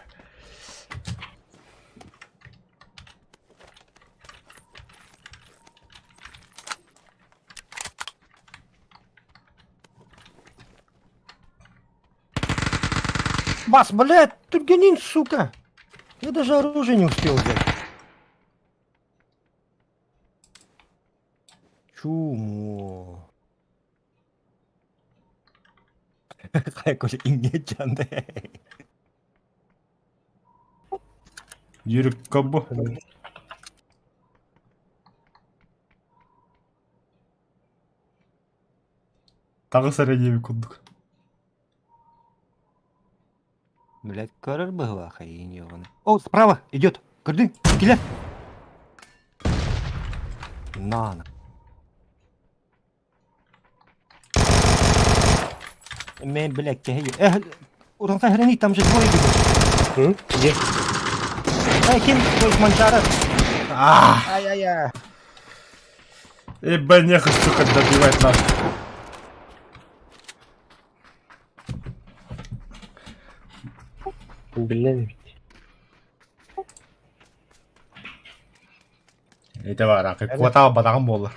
Бас, блядь, Тургенин, сука. Я даже оружие не успел взять. Чумо. Хайкош ингечанде. Юрик Кобу. Тағы сәрәйеби курдук. Блядь, көрөр быһыылаах эйиин О, справа идет. Көрдүҥ, кэллэ. На, на. Мен, блядь, кэһэй. Эх, Уранка хрени, там же двое бегут. М? Где? Эй, ким, то есть Манчара. А, Ай-яй-яй. Ебать, нехуй, сука, добивать нас. Блин, ведь. Это варак. Куота бадаган буолла.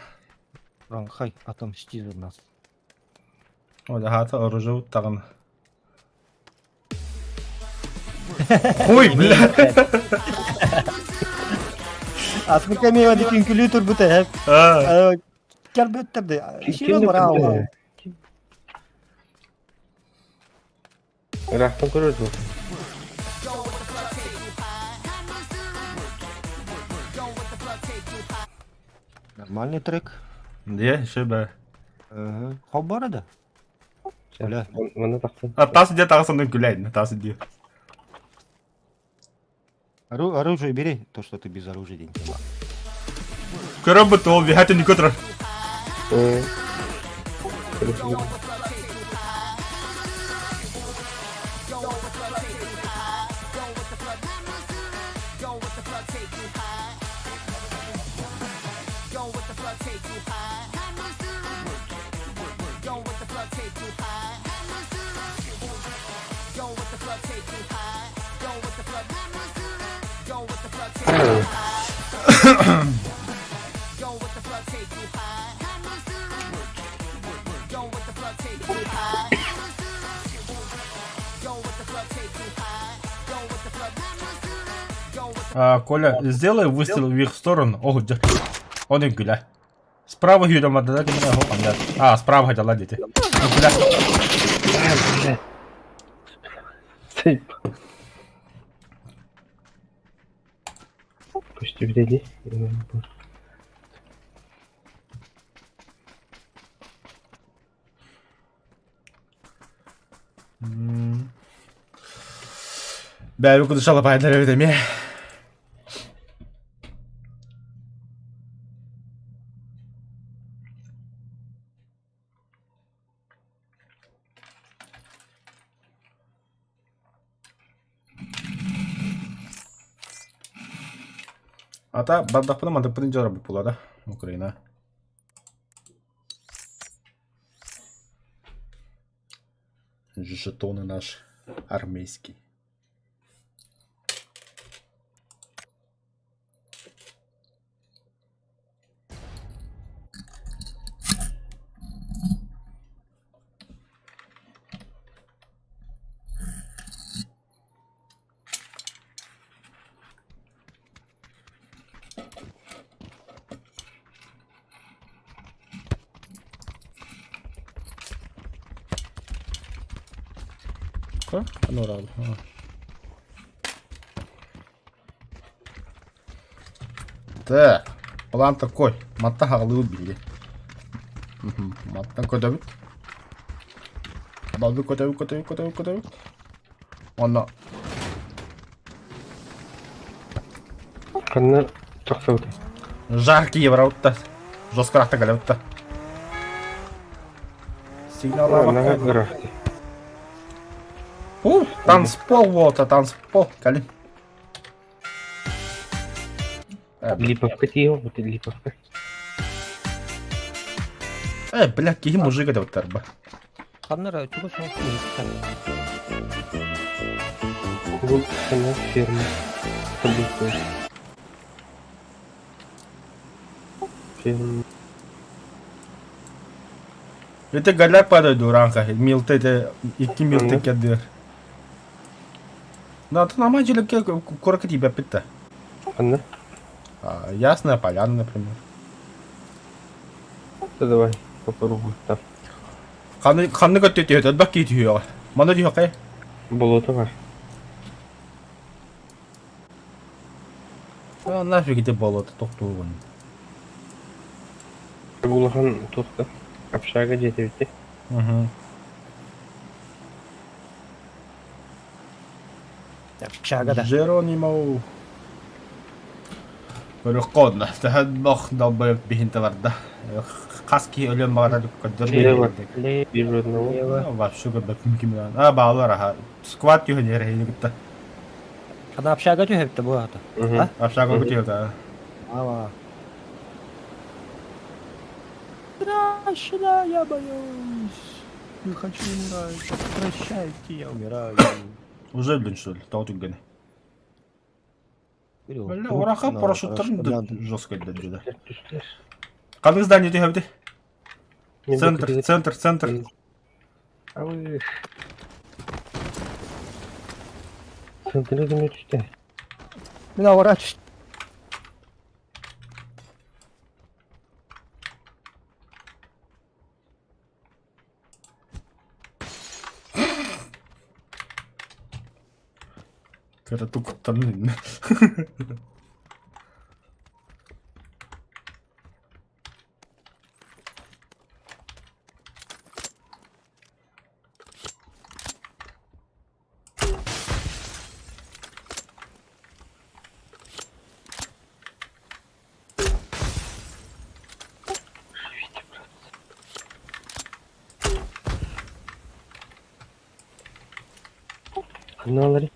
Ранхай, отомсти за нас. О, да, оружие тагын. Хуй, бля. Аспыка мен один күлүү турбут э. А, Кэлбиттэр Ким Широ барау. Ыраахтан көрөр дуо? Нормальный трек. Де, еще бы. Ага. Хоп бара да. Бля. Манна тахсан. А тас где тағысының күләйін, тас где. Оружие бери, то, что ты без оружия день. Көрөр бут ол бихаты никотра. Э, көрөр. Ой, А, Коля, сделай выстрел в их сторону. О, где? Он и гуля. Справа Юля, дайте мне его. А, справа хотела дети. Ну, бля. бля. Стой. Почти впереди. Бля, я куда шала пайдар эми. Ата бардахпына мантыкпын дьарабыт була да Украина. Жетоны наш армейский. Норал. Так, план такой. Матта хаҕылыы биһиги. Маттан көтөбүт. Балбы көтөбүт, көтөбүт, көтөбүт, көтөбүт. Онно Ханна тахсыбытай? Жаркий евроутта. Жестко рахта галеутта. Сигнал Наһаа ыраах. У, танцпол вот, танцпол, калин. Липовка тиийэ вот Липовка. Э, бля, киһи мужик это вот арба. Ханна эрэ чугас суох иһиттэр. Клуб сана ферма. Таблица. Ферма. Это голяк падает дуранка, милты это икки милты кедыр. Да, ты нормально жилекке курка тебя питта. Ханна? Ясная поляна, например. Да давай, попробуй там. Ханнык ханнык өттө түһөт, элбэх киһи түһүөҕэ. Манна түһүөххэ. Болото бар. А, нафиг ити болото тохтуугун. Улахан туохта общага диэтибити. Угу. Общага да. Джеронимо. Көрүөххэ Тэһэн долбоеб биһинтэ барда. Хас киһи өлүөн баҕарар көрдөр Лево. Лево. Вижу одного. Лево. Вообще көрбөппүн ким А баалар аха. Сквад түһэн иһэр кытта. Хана общага түһэбитте бу аата. Мгм. А? Общага күтүө Ава. Страшно, я боюсь. Не хочу умирать. Прощайте, я умираю. Уже өлдүн что ли? Тоҕо түргэнэ. Бля, Бля, ураха парашюттарын жестко өлдөрдүлэр. Түстэр. Ханнык здание түһэбити? Не Центр, бакытыгыт. центр, центр. Абы. Центры кеме түстэ. Мин авара түстүм. Кыра куттанын. Живите, брат. Ханна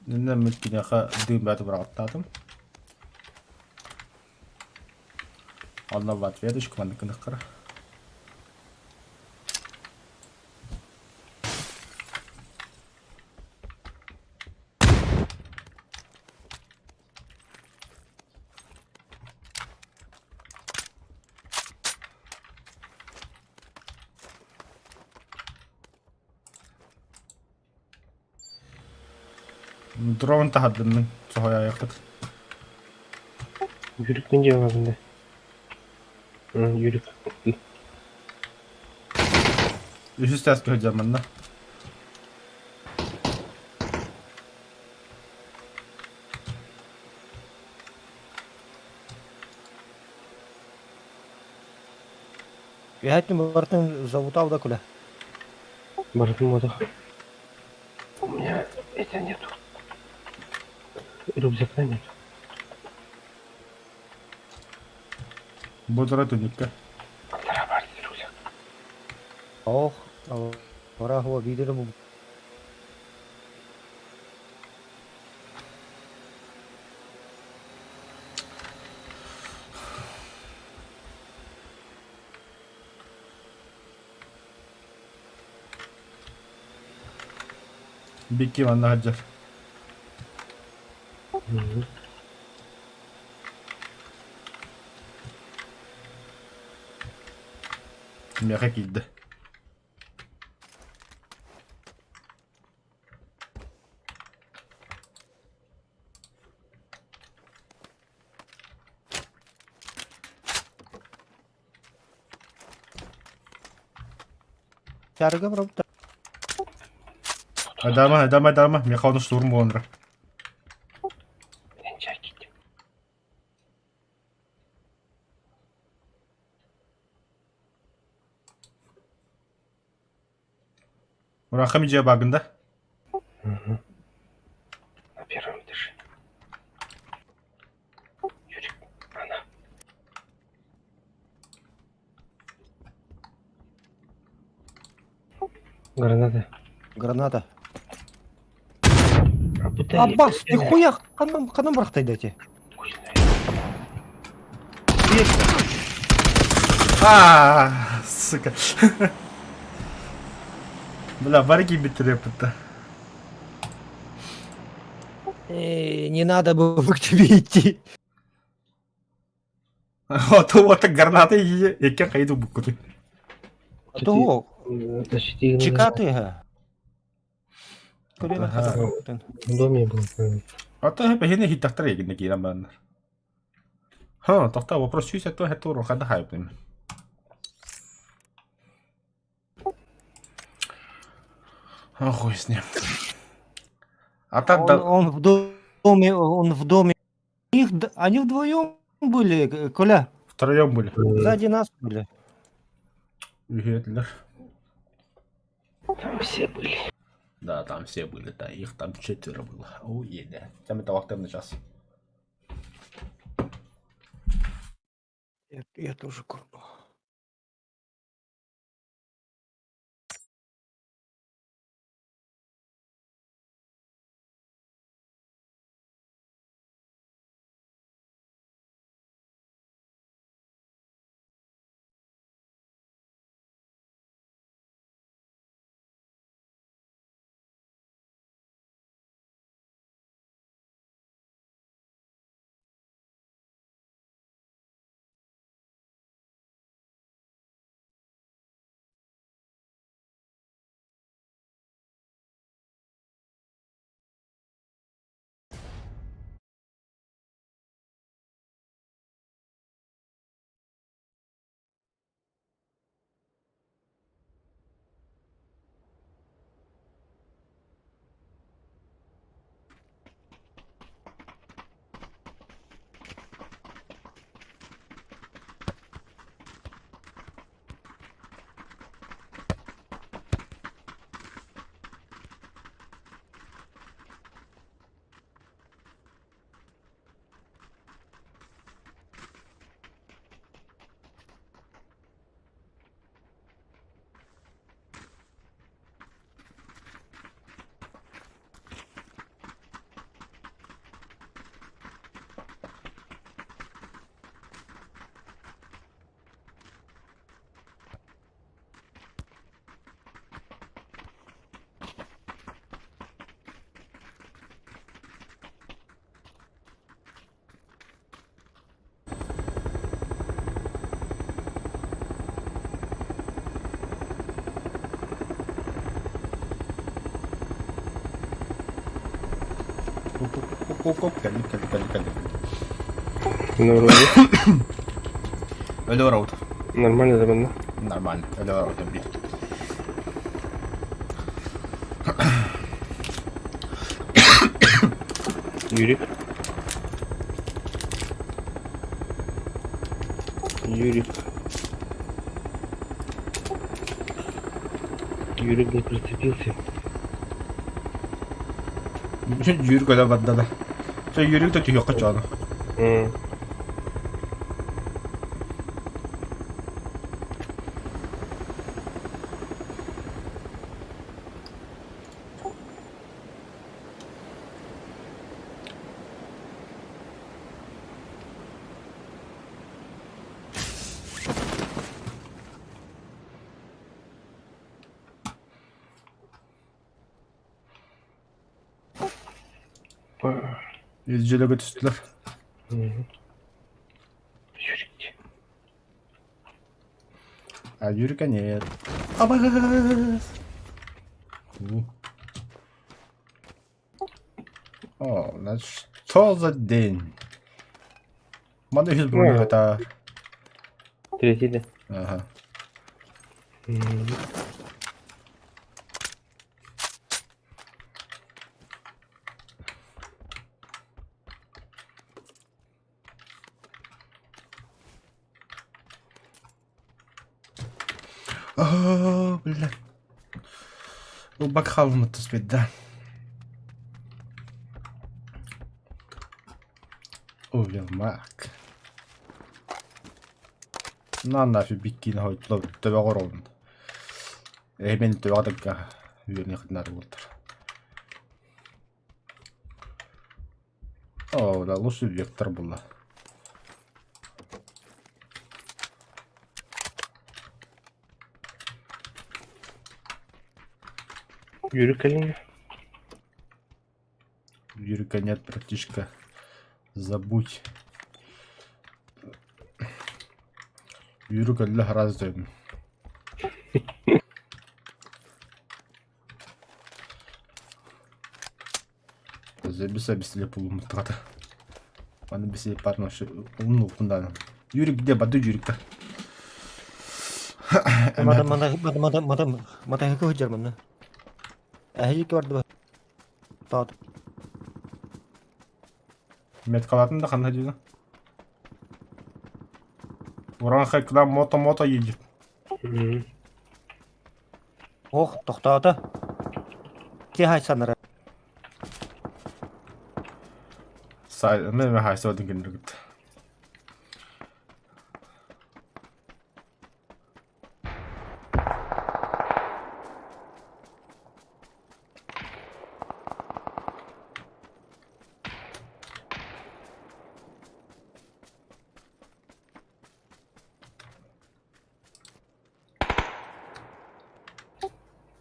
Иннэ мүткүнэхэ дыым бэт быраҕаттаатым. Онно в ответочку маннык гыныххара. Дрон таһардым мин соһуйаайахпыт. Yürük ne diyor abinde? Hı, yürük. Үһүс тааска сылдьар манна. Үһэттин барытын залутал да күлэ. Барытын мотох. У меня это нету. Рюкзака нет. Бу тура түннүккэ. Антара бар рюкзак. Ох, враг его видели. Бикки манна сылдьар. Миэхэ киирдэ. Чарга барбыта. Адама, Адама, Адама, миэхэ ону штурм буолан Урахам дьиэ баагын да? Угу. На первом этаже. Юрик, она. Граната. Граната. Работай. Аббас, ты хуя ханан ханан бырахтай Хуй знает. А, сука. Бля, бары киирбиттэр Не надо было к тебе идти. Вот, вот граната икки хайду буккуту. Того, Значит, их надо- чекаты. Колено Ага. хата. В доме был. Ото бэһини хиттахтар егинне киирэн бараннар. Ха, тохтоо вопрос сүүс этто хеттур хада хайпным. А хуй с ним. А так Он, да... он в доме, он в доме. Их, они вдвоем были, Коля, Втроем были. сзади нас были. Үһүөлэр. Там все были. Да, там все были, да, их там четверо было. Ой, да. Там это вахтенный час. Я тоже курну. Кали, кали, кали, кали. Ну, вроде. Өлө Нормально заманна. Нормально. Өлө бит. Юрик. Юрик. Юрик не прицепился. Юрик өлө барда да. Чэ Юрик да түһүөххэ чону. Опа. Илдьилэгэ түстүлэр. Юрик. А Юрика нет. Абас! О, значит, что за день? Маны үһүс броню это... Третий, да? Ага. О, бля. Бакхалмы түспэт да. Увермак. На нафиг биккини хойтло төбөҕөр олун. Эһи мин төбөҕө дакка үөрүнүөххүтүн наада буолтар. О, да, лучше вектор было. Юрий Калинин. Юрика нет, братишка. Забудь. Юрик өллө раз дойдум. Забиса бисиле пулумуттаҕата. Аны бисиле парношы умнууппун даҕаны. Юрик где бады Юрикта? Мата мата мата мата мата мата сылдьар манна. Эһиги барды Таат. Меткалатын да ханна дии. Уранхай к нам мото-мото едет. Ох, тохтоото. Киһи санара. Сай, мен хайсодын кинилэргит.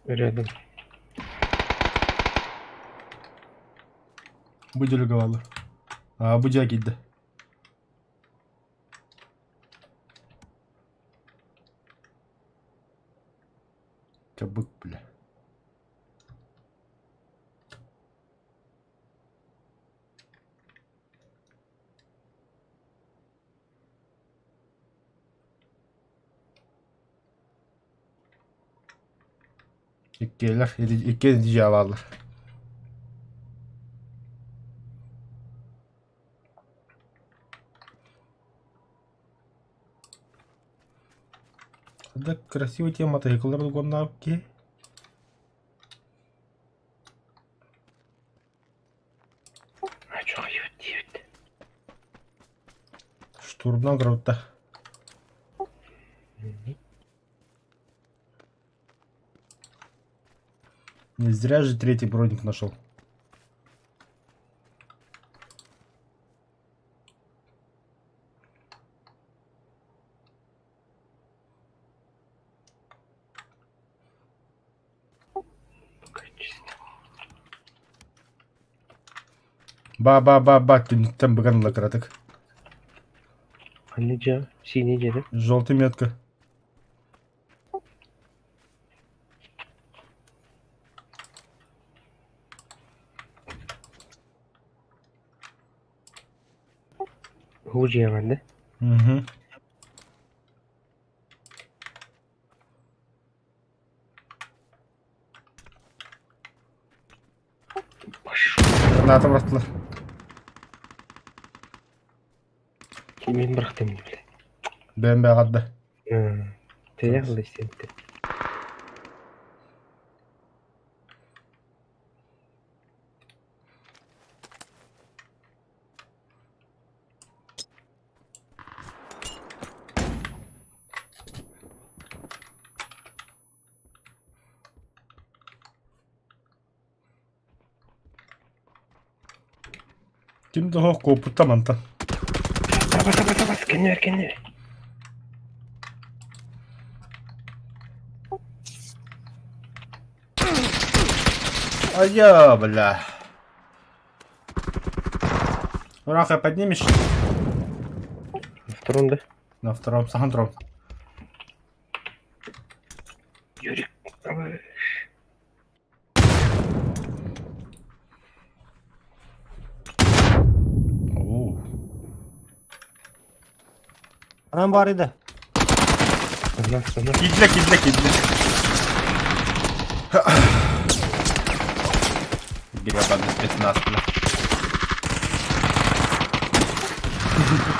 Рядом. Бу дьөлүгэ А, бу дьиэ киирдэ. Чабык, бля. Иккиэлэр, икки дьиэ бааллар. Да красивый тема мотоцикллар угоннаабыт киһи. А чё хайыт диэбит? Штурмнан көрбүттэр. Не зря же третий броник нашел. Пока чисто. Ба-ба-ба-ба, түннүктэн быган ыла кыратык. Ханна дьиэ? Синий дьиэ да? Желтый метка. Уу дьиэҕэр да? Угу. Пошел. Граната бырахтылар. Мин бырахтым бля. Бэйэм бэҕэрдэ. Тэйэх да истиэнтэ. Ким да суох куоппута мантан. Таба таба таба кэннибэр кэннибэр. Айа, бля. Ураха, поднимешь? На втором, да? На втором, сам. Юрик, давай. Оо. Анан баар да. Одна, одна. Кидле, кидле, кидле. Гребаный спецназ, бля. Как.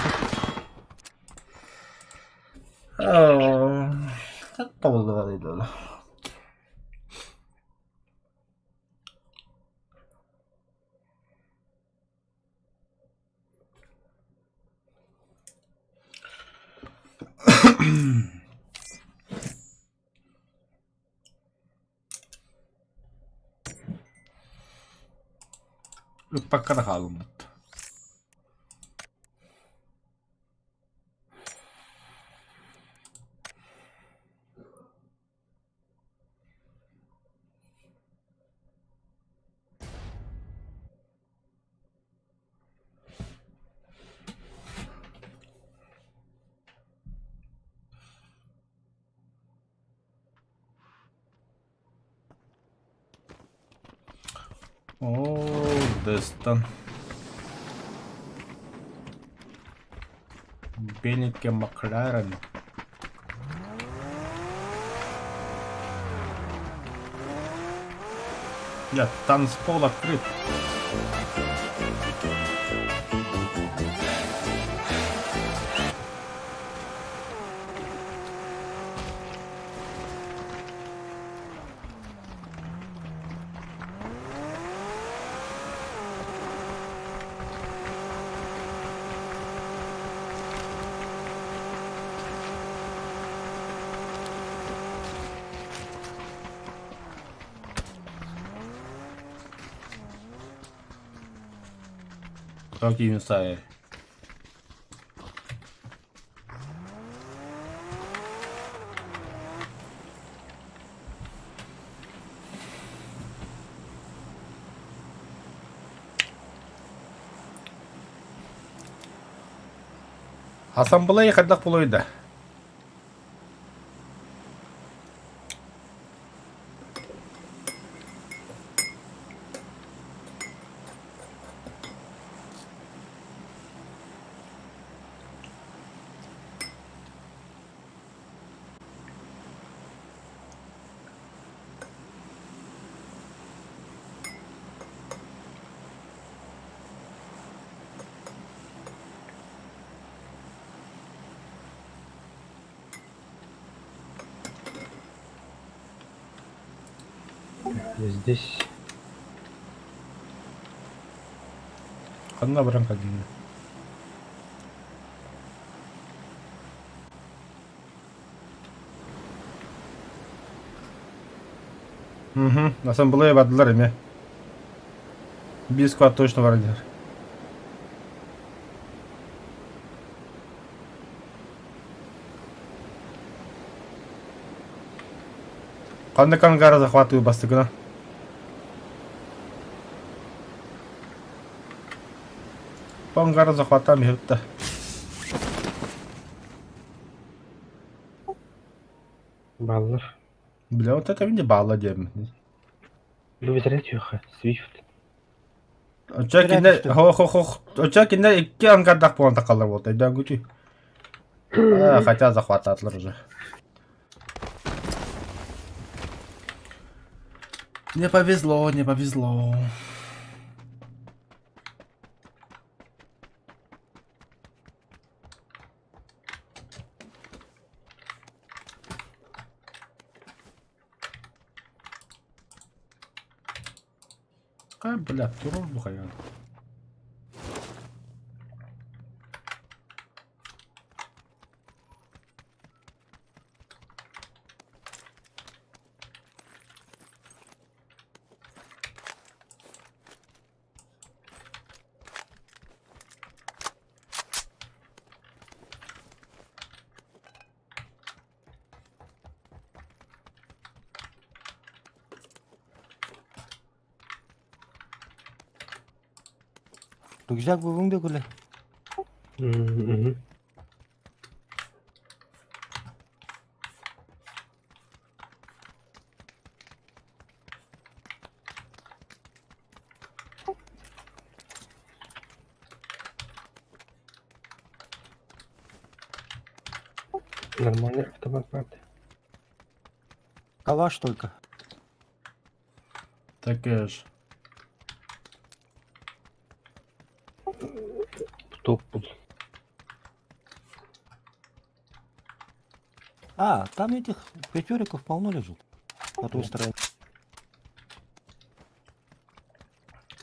Ыппакка хаалыммыт. О, Дестон. Беленький Макларен. Нет, танцпол открыт. Как инсайд. Ассамблея хайдах буолуой? Я здесь. Ханна баран кэллиҥ? Угу, ассамблея бардылар эмиэ. Биир сквад точно бар диир. Ханнык ангара захватываю бастыгына. По ангара захватам иһитте. Баллар. Бля, вот это мне балла диэм. Бу бэтэрэ түөхэ. Свифт. Оча кине хо хо хо оча кине икки ангардах буолан тахаллар буолта. Өйдөөн күтүй. А, хотя захватаатылар уже. Не повезло, не повезло. А, бля, турор бухаян. Рюкзак булуҥ да күлэ. Мгм. Нормальный автомат, правда? Калаш только. Таке ж. Топ был. А, там этих пятериков полно лежит. На той стороне.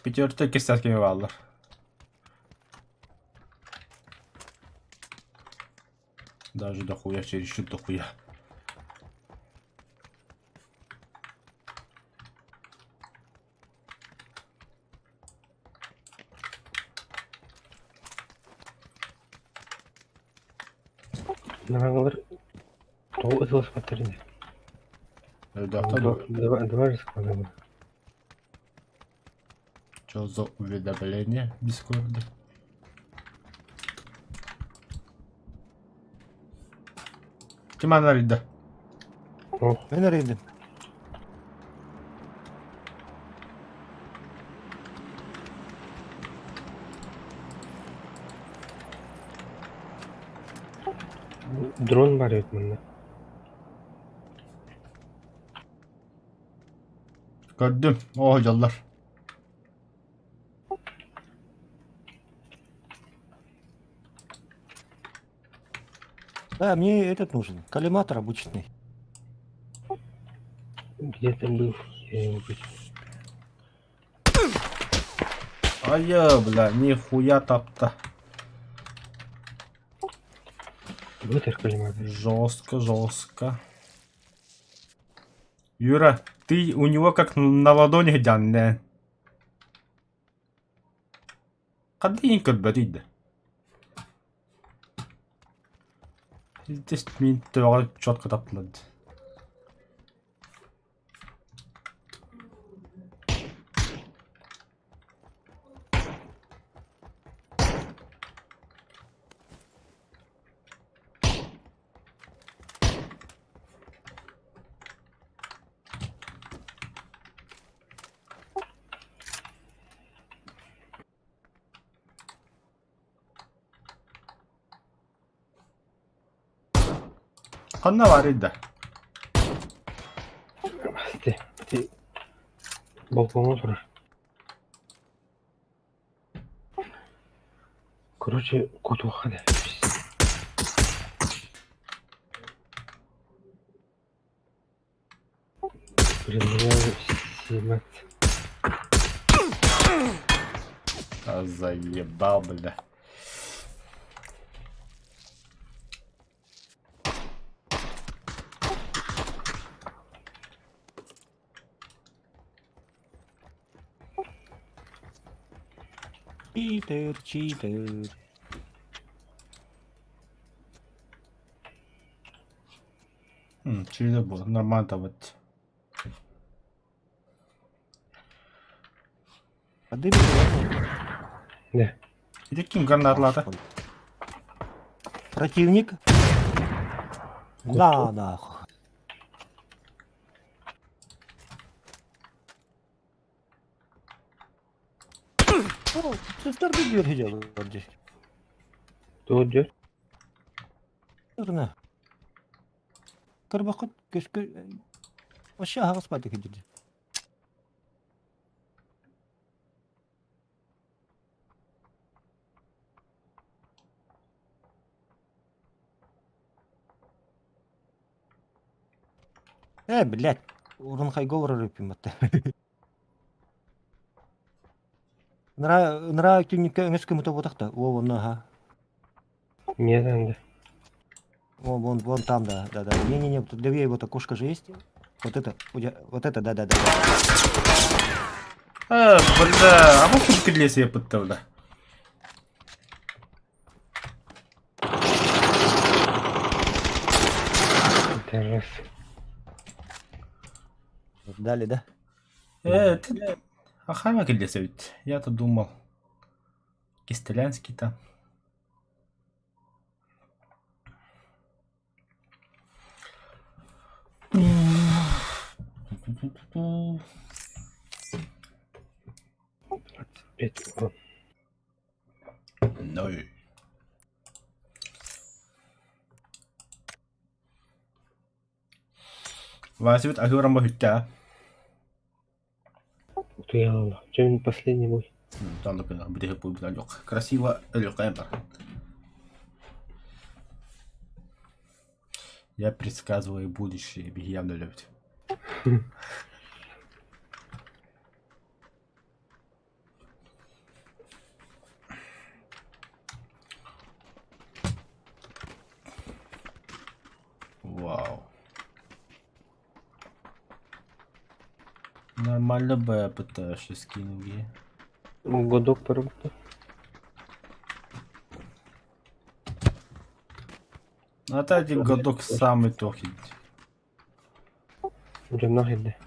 Пятерка кистятками бааллар. Даже дохуя, чересчур дохуя. Наҕаҥалар тоҕо ытыласпаттар ини. Өйдөөхтөр Два, два, два же склада было. Что за уведомление в Дискорде? Ким арыйда? Ох, Мин арыйдым. Дрон бар эбит манна. Көрдүм. Оо дьоллор. Да, мне этот нужен. Коллиматор обычный. Где-то был, я его потерял. Айа, бля, нихуя тапта. Вытер коллиматор. Жестко, жестко. Юра, ты у него как на ладони дянне. Хаддин көрбөтүйдэ. Здесь мин төбөҕө четко таптылар. Ханна баарый да? Асты. Ти балкоҥҥа турар. Короче, кутуохха да. Предлагаю снимать. А заебал, бля. Читер, читер. Чили было. Нормально вот. Подымите, ладно? Да. Ити ким гранаталаата? Противник. На, нахуй. О, сестер дверь здесь. Кто идет? Верно. Карбахот, кешке... Вообще, ага, спать хотите. Э, блядь, урун хайговор рыпим Нра, нра түннүккэ өҥөс кымыта буотах О, вон, ага. Нет, да. Вон, вон, вон там, да, да, да. Не-не-не, тут левее вот окошко же есть. Вот это, вот это, да, да, да. Э, бля, а вот тут лес я бля. Это раз. Дали, да? Э, ты... А хайма киллиэс эбит. Я-то думал. Кистелянский там. 25 урон. Ноль. Васибит аһыыран баһүттэ. Утуйаллар. Дьэ мин последний бой. Красиво өлүөххэ бар. Я предсказываю будущее, биһиэм өлөбүт. Вау. Нормально БПТ скинули. Годок поработал. А та один годок самый тохит. Дьонноох иһиллэ.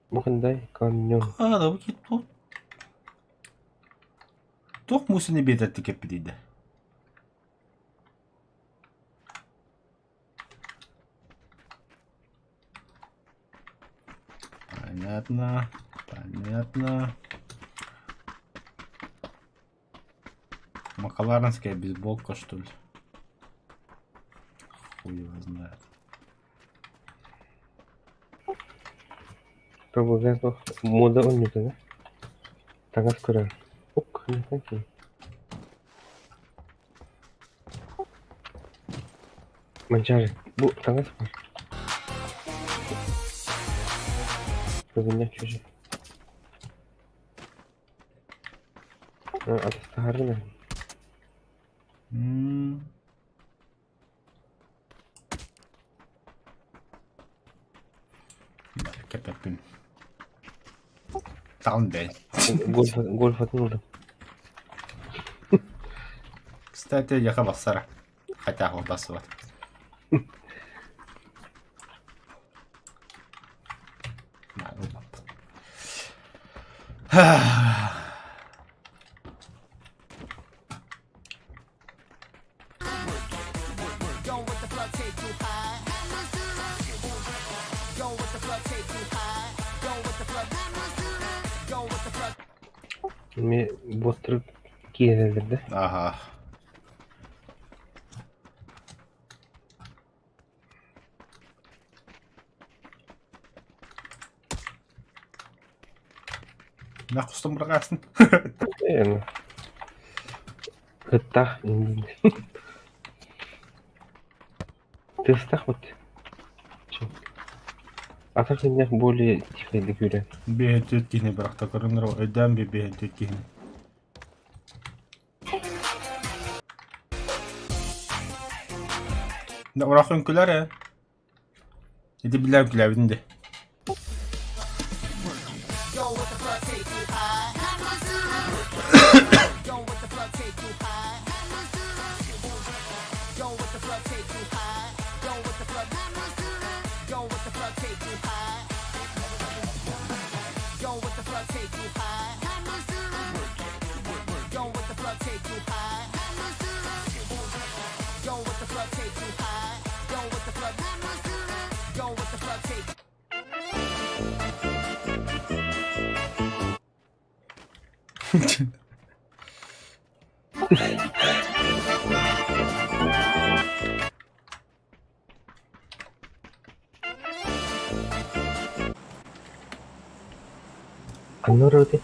Бу хандай каньон. А, да тут. Туох мусины биэтэрти кэппитийдэ? Понятно, понятно. Макаларанская бейсболка, что ли? Хуй его знает. Тобугас мода оонньуута да? Таҥас көрөр. Ук, Манчаары, бу таҥас баар. Көбүннэх чүчү. Атастаһаргын Кэппэппин. Таҕын бэй. Гольф, гольфатын ыллым. Кстати, яха бассара. Хотя бассыбат. Эмиэ буостары киирэллэр да? Ага. Нахустан быраҕаасın. Ээ, Кыттаах Тыастаах вот. Атах иннэх более тихойдык үүрэн. Биэһин түөрт киһини бырахта көрүҥ өйдөөн би биэһин түөрт киһини. Урах үҥкүлэр ээ. Ити билээ үҥкүлээбитин дии. Ханна ырыатай?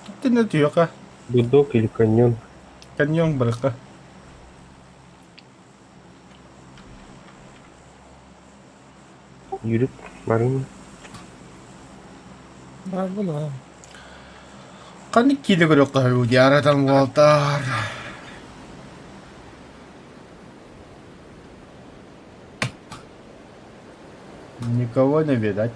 Итиннэ түһүөххэ. Дудок или каньон? Каньон барыахха. Юрик, барыҥ. Барбын аа. Ханнык киинэ көрүөххэ үһү Диаратан буолтаар. Никого не видать.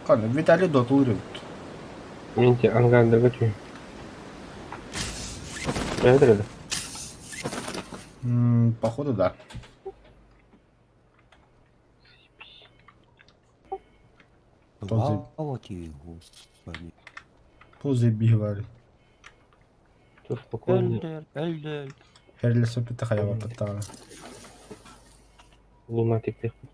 Ханна Виталий дотулур эбит. Мен те ангаардырга түһүм. Это Походу, да. Слава тебе, Господи. Позыбивали. Все спокойно. Эльдер, Эльдер. Херлесо питахаява паттаҕа. Лунатик тихпит.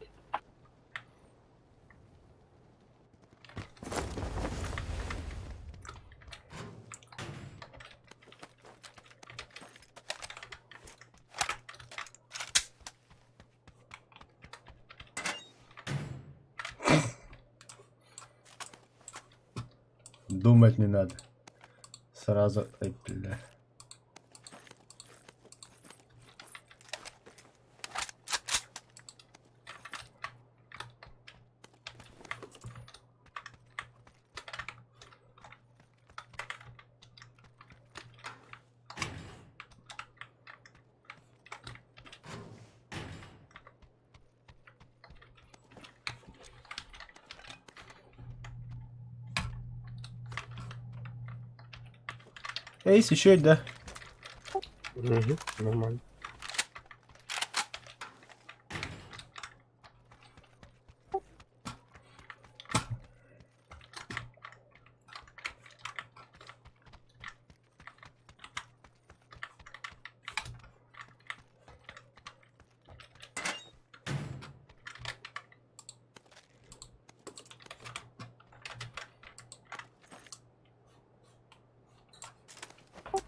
Думать не надо. Сразу, ай, бля. Эйс, еще да. Угу, нормально.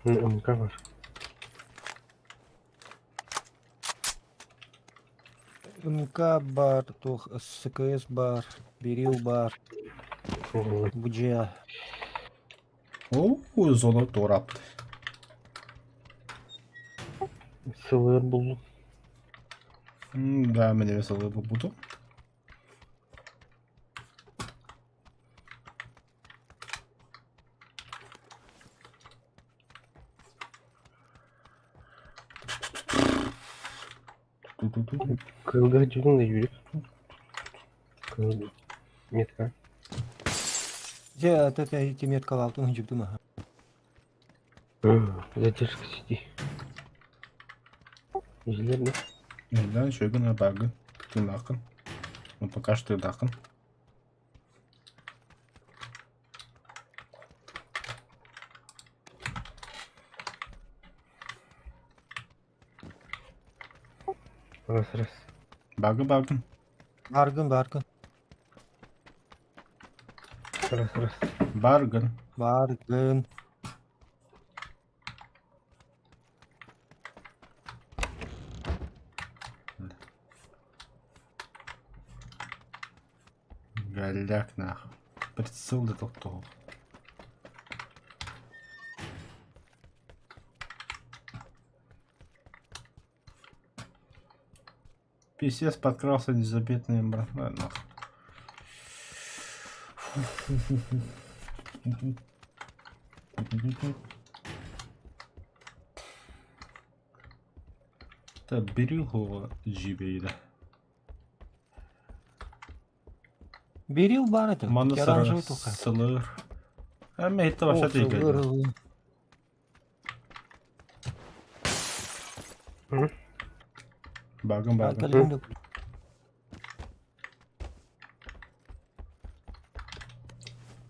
Ну, МК ваш. МК бар, тух, СКС бар, Берил бар, Буджа. Оо, зона туораппыт. СЛР буллум. Да, мин эмиэ сылгы булбутум. Кылгар дьүһүн да Юрий. Кыл метка. Дьэ, это эти меткалаалтын дьүктүм аха. Задержка сети. Иһиллэр да? Да, үчүгэй бааргын. Тыыннааххын. Ну, пока что тыыннааххын. Раз раз. Бааргын, бааргын. Баргын, баргын. Раз раз. Бааргын. Баргын. Голяк нахуй. Прицел да тохтоо. Писец подкрался незаметный брат. На, нахуй. Да бери его джибейда. Берил бар это. Маны Оранжевый туха. сылыр. Әмме это вообще тейген. Багын багын.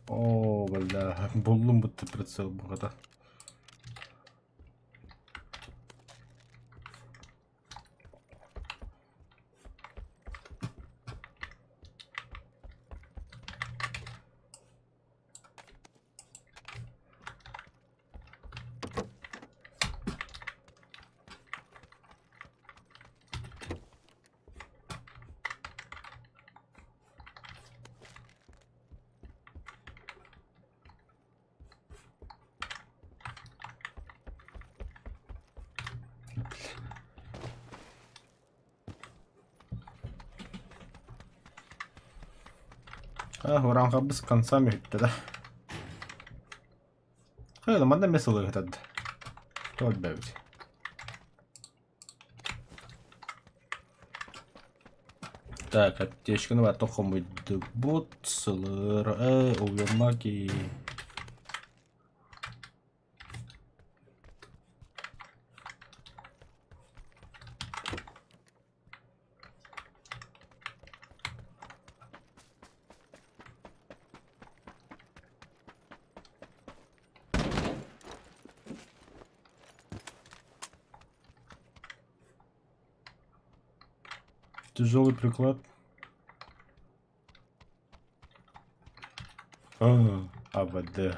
О, бля, буллум будто прицел бугата. Урааҥхабыс концами бүттэ да. Хайа, манна эмиэ сылыыһытад. Туолбэбит. Так, аптечканы барыта хомуйдубут, сылыр, э, уйумаки. Тяжелый приклад. А, АВД.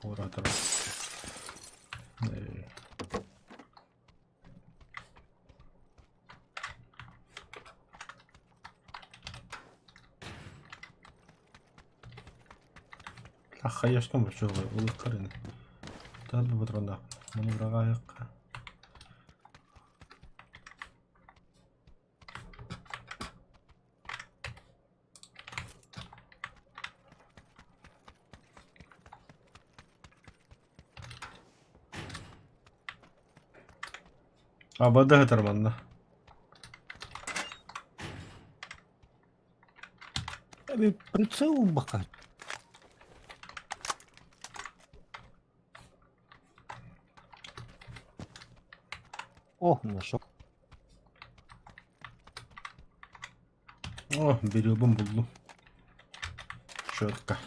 Оратор. Аххайашкам баччоҕо ылыаххар ини. Тал ботроннаах. Маны быраҕаайахха. Абада сытар манна. Прицел убака. О, нашел. О, беребом буллум. Четко.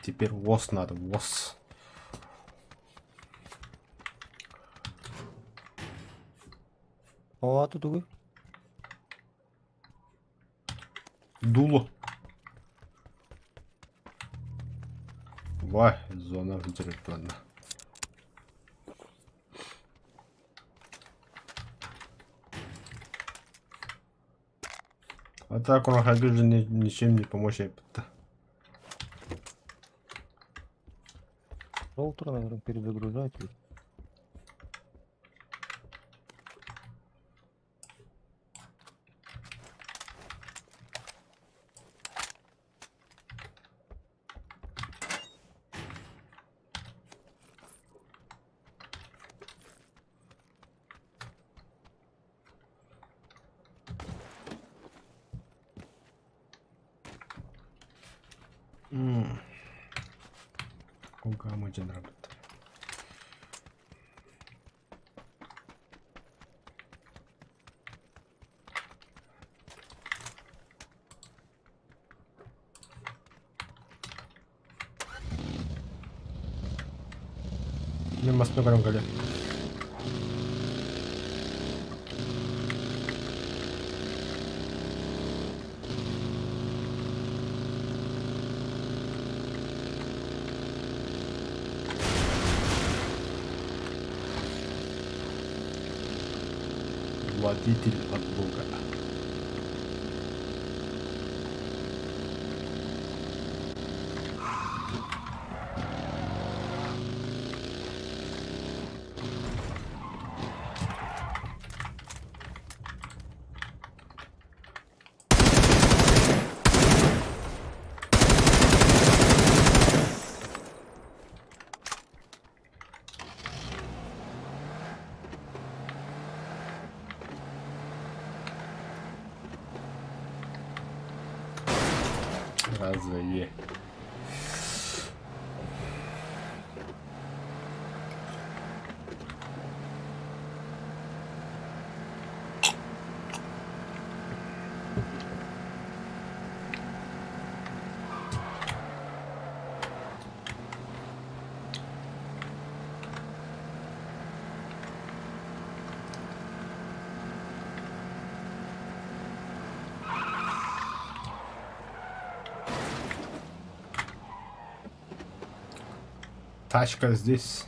Теперь ВОЗ надо, ВОЗ. О, тут угу. Дуло. Вай, зона директора. А так он же ничем не помочь это. Роутер, наверное, перезагружать. Кука работает. Мен баспен көрөм кэлэ. Водитель от Бога. Разве е? Тачка здесь.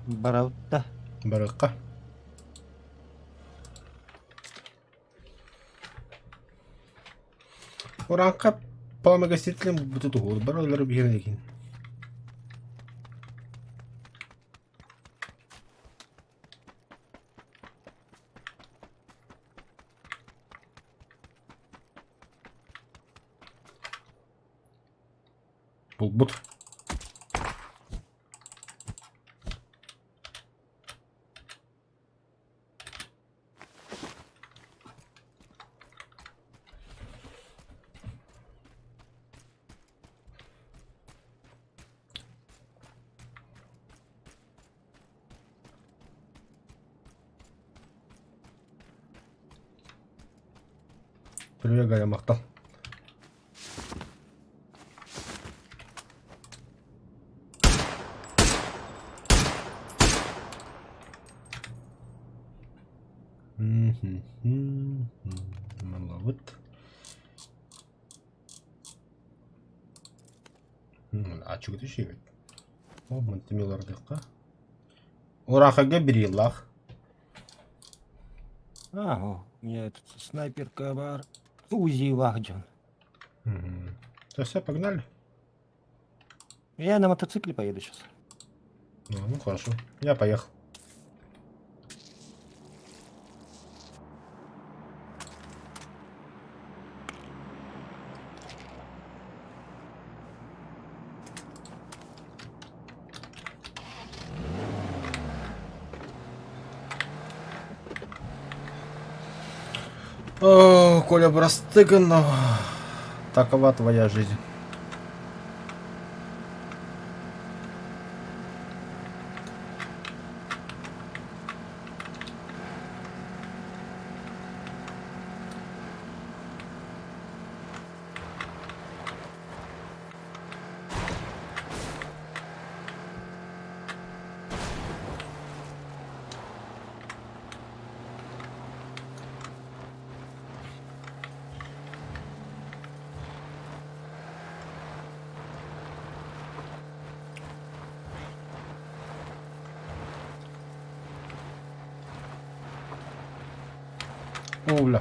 Бараута. Баракка. Уранка пламегасителем будет угол. Баралар бигенеkin. Булбут. Привет, Галя, махтал. Малабыт. Ачыгы түшебит. О, мультимилардыкка. Урахага бириллах. А, о, у меня этот снайперка бар. УЗИ Вахджан. То все, погнали. Я на мотоцикле поеду сейчас. Ну, хорошо. Я поехал. О, Коля Брастыгин, такова твоя жизнь. О, бля.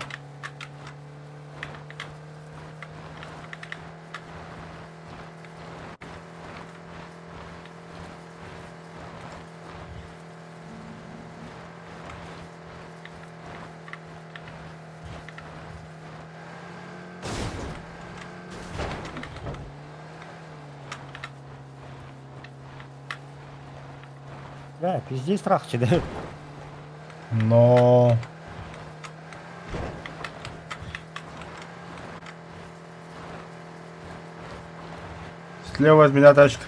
Да, пизди страх тебе. Но... Слева от меня тачка.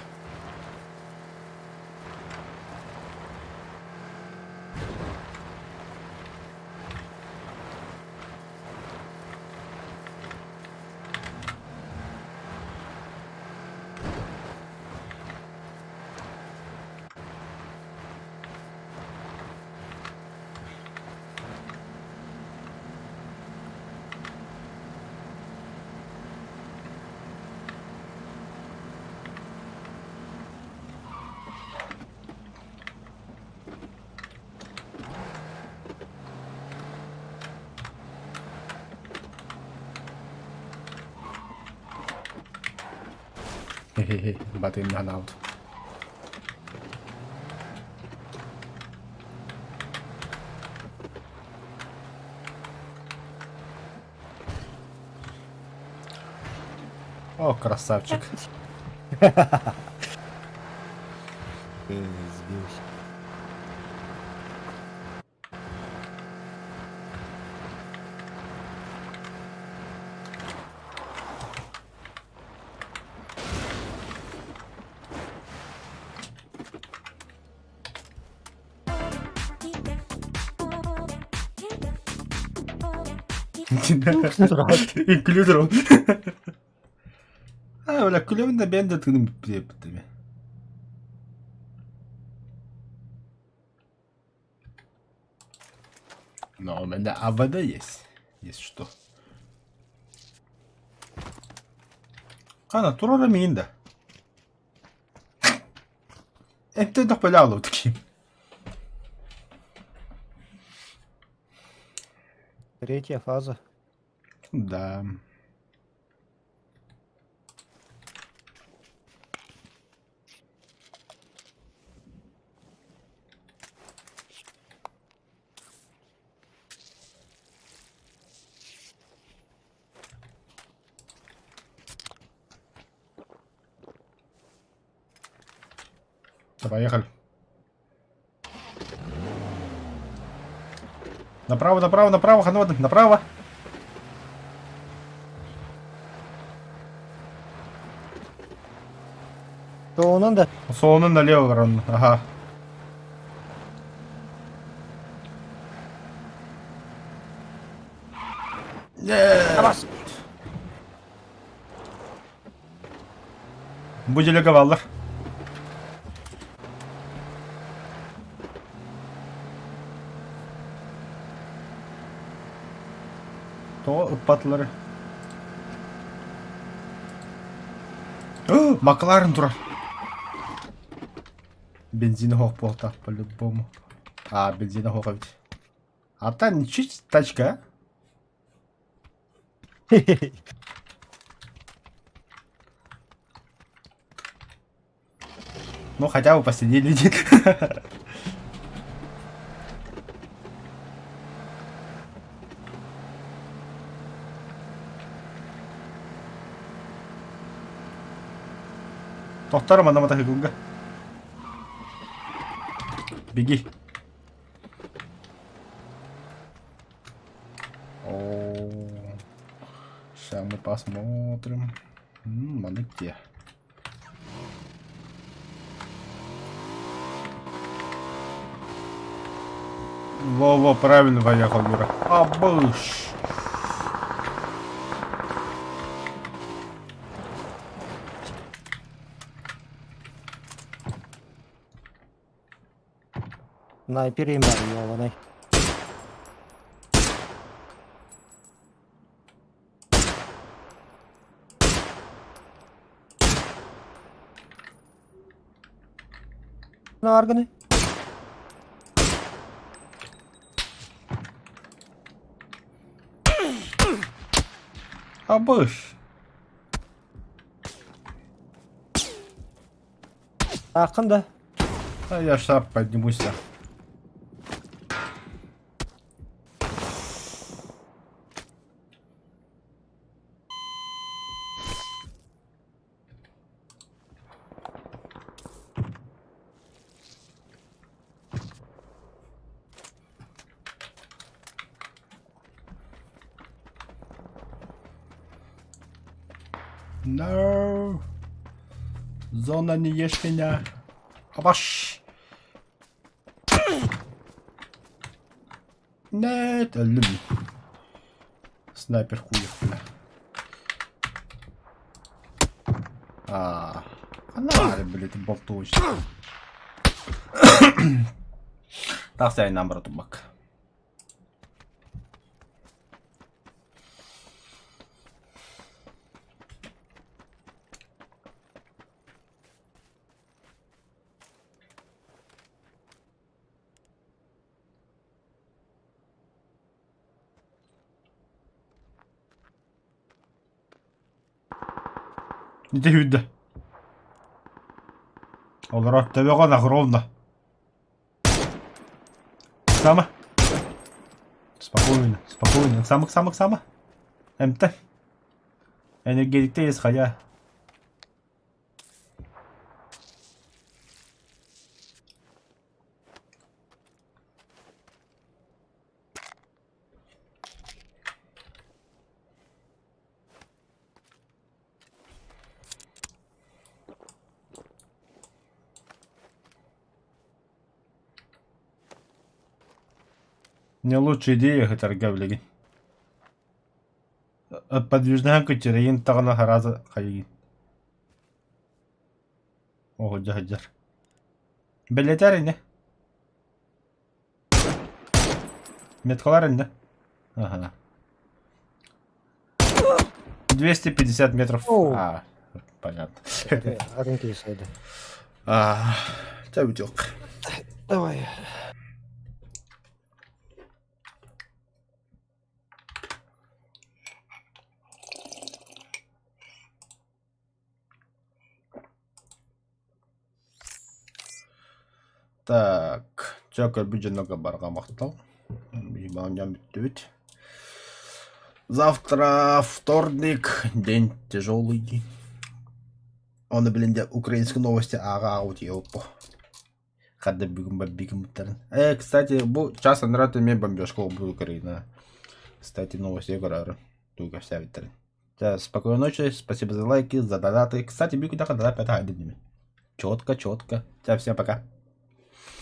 Хе-хе-хе, батын аут. О, красавчик. Сбился. Инклюдер. А, бля, күлөбүн да бэйэм да тыыным бүппүт Но у меня АВД есть, если что. Хана, турара миин да. Эмтэн бля таким. Третья фаза. Да. Поехали. Направо, направо, направо, ханвадан, направо. Суолунан да? Суолунан налево баран, ага. Абас! Бу дьэлэгэ бааллар. Тоҕо ыппатылар? Макларен турар. Бензин оһох буолтаах по-любому. А, бензин оһох эбит. А там чуть тачка. Ну, хотя бы посидели. Тохтор манна матахыгунга. Беги. О, сейчас мы посмотрим. М, где? Во-во, правильно поехал, Юра. Абыш. Снайпер ёбаный. На органы. Абыш. Ааххын да? А я ща поднимусь. No. Зона, не ешь меня. Абаш. Нет, өллүм. Снайпер хуев, бля. А, Анаары, блядь, болтуешь. Тахса айнан бара турбак. Ити сүүрдэ. Олорор төбөҕө ровно. Сама. Спокойно, спокойно. Самых, самых, самых. МТ. Энергетикте есть хайа. Не лучшая идея хатарга билигин. Подвижная көтөрөйүн таҕына харааза хайыгын. Оһудьа сылдьар. Бэлиэтээр ини. Меткалар иннэ. Ага. 250 метров. Оу. А, понятно. Атын киһи сайда. А, Чэ, Давай. Так, чэ көрбүт дьоннорго барҕа махтал. Оонньоон бүттүбүт. Завтра вторник, день тяжелый. Оны билин дьэ украинские новости ааҕа-ааҕа утуйабыт бу. Хадда бүгүн бомбигыммыттарын. Э, кстати, бу час анараа эмиэ бомбежка буолбут Украина. Кстати, новости көрөөрү. Тугу кэпсээбиттэрин. Чэ, спокойной ночи, спасибо за лайки, за донаты. Кстати, бүгүн донат пятый Четко, четко. Всем пока.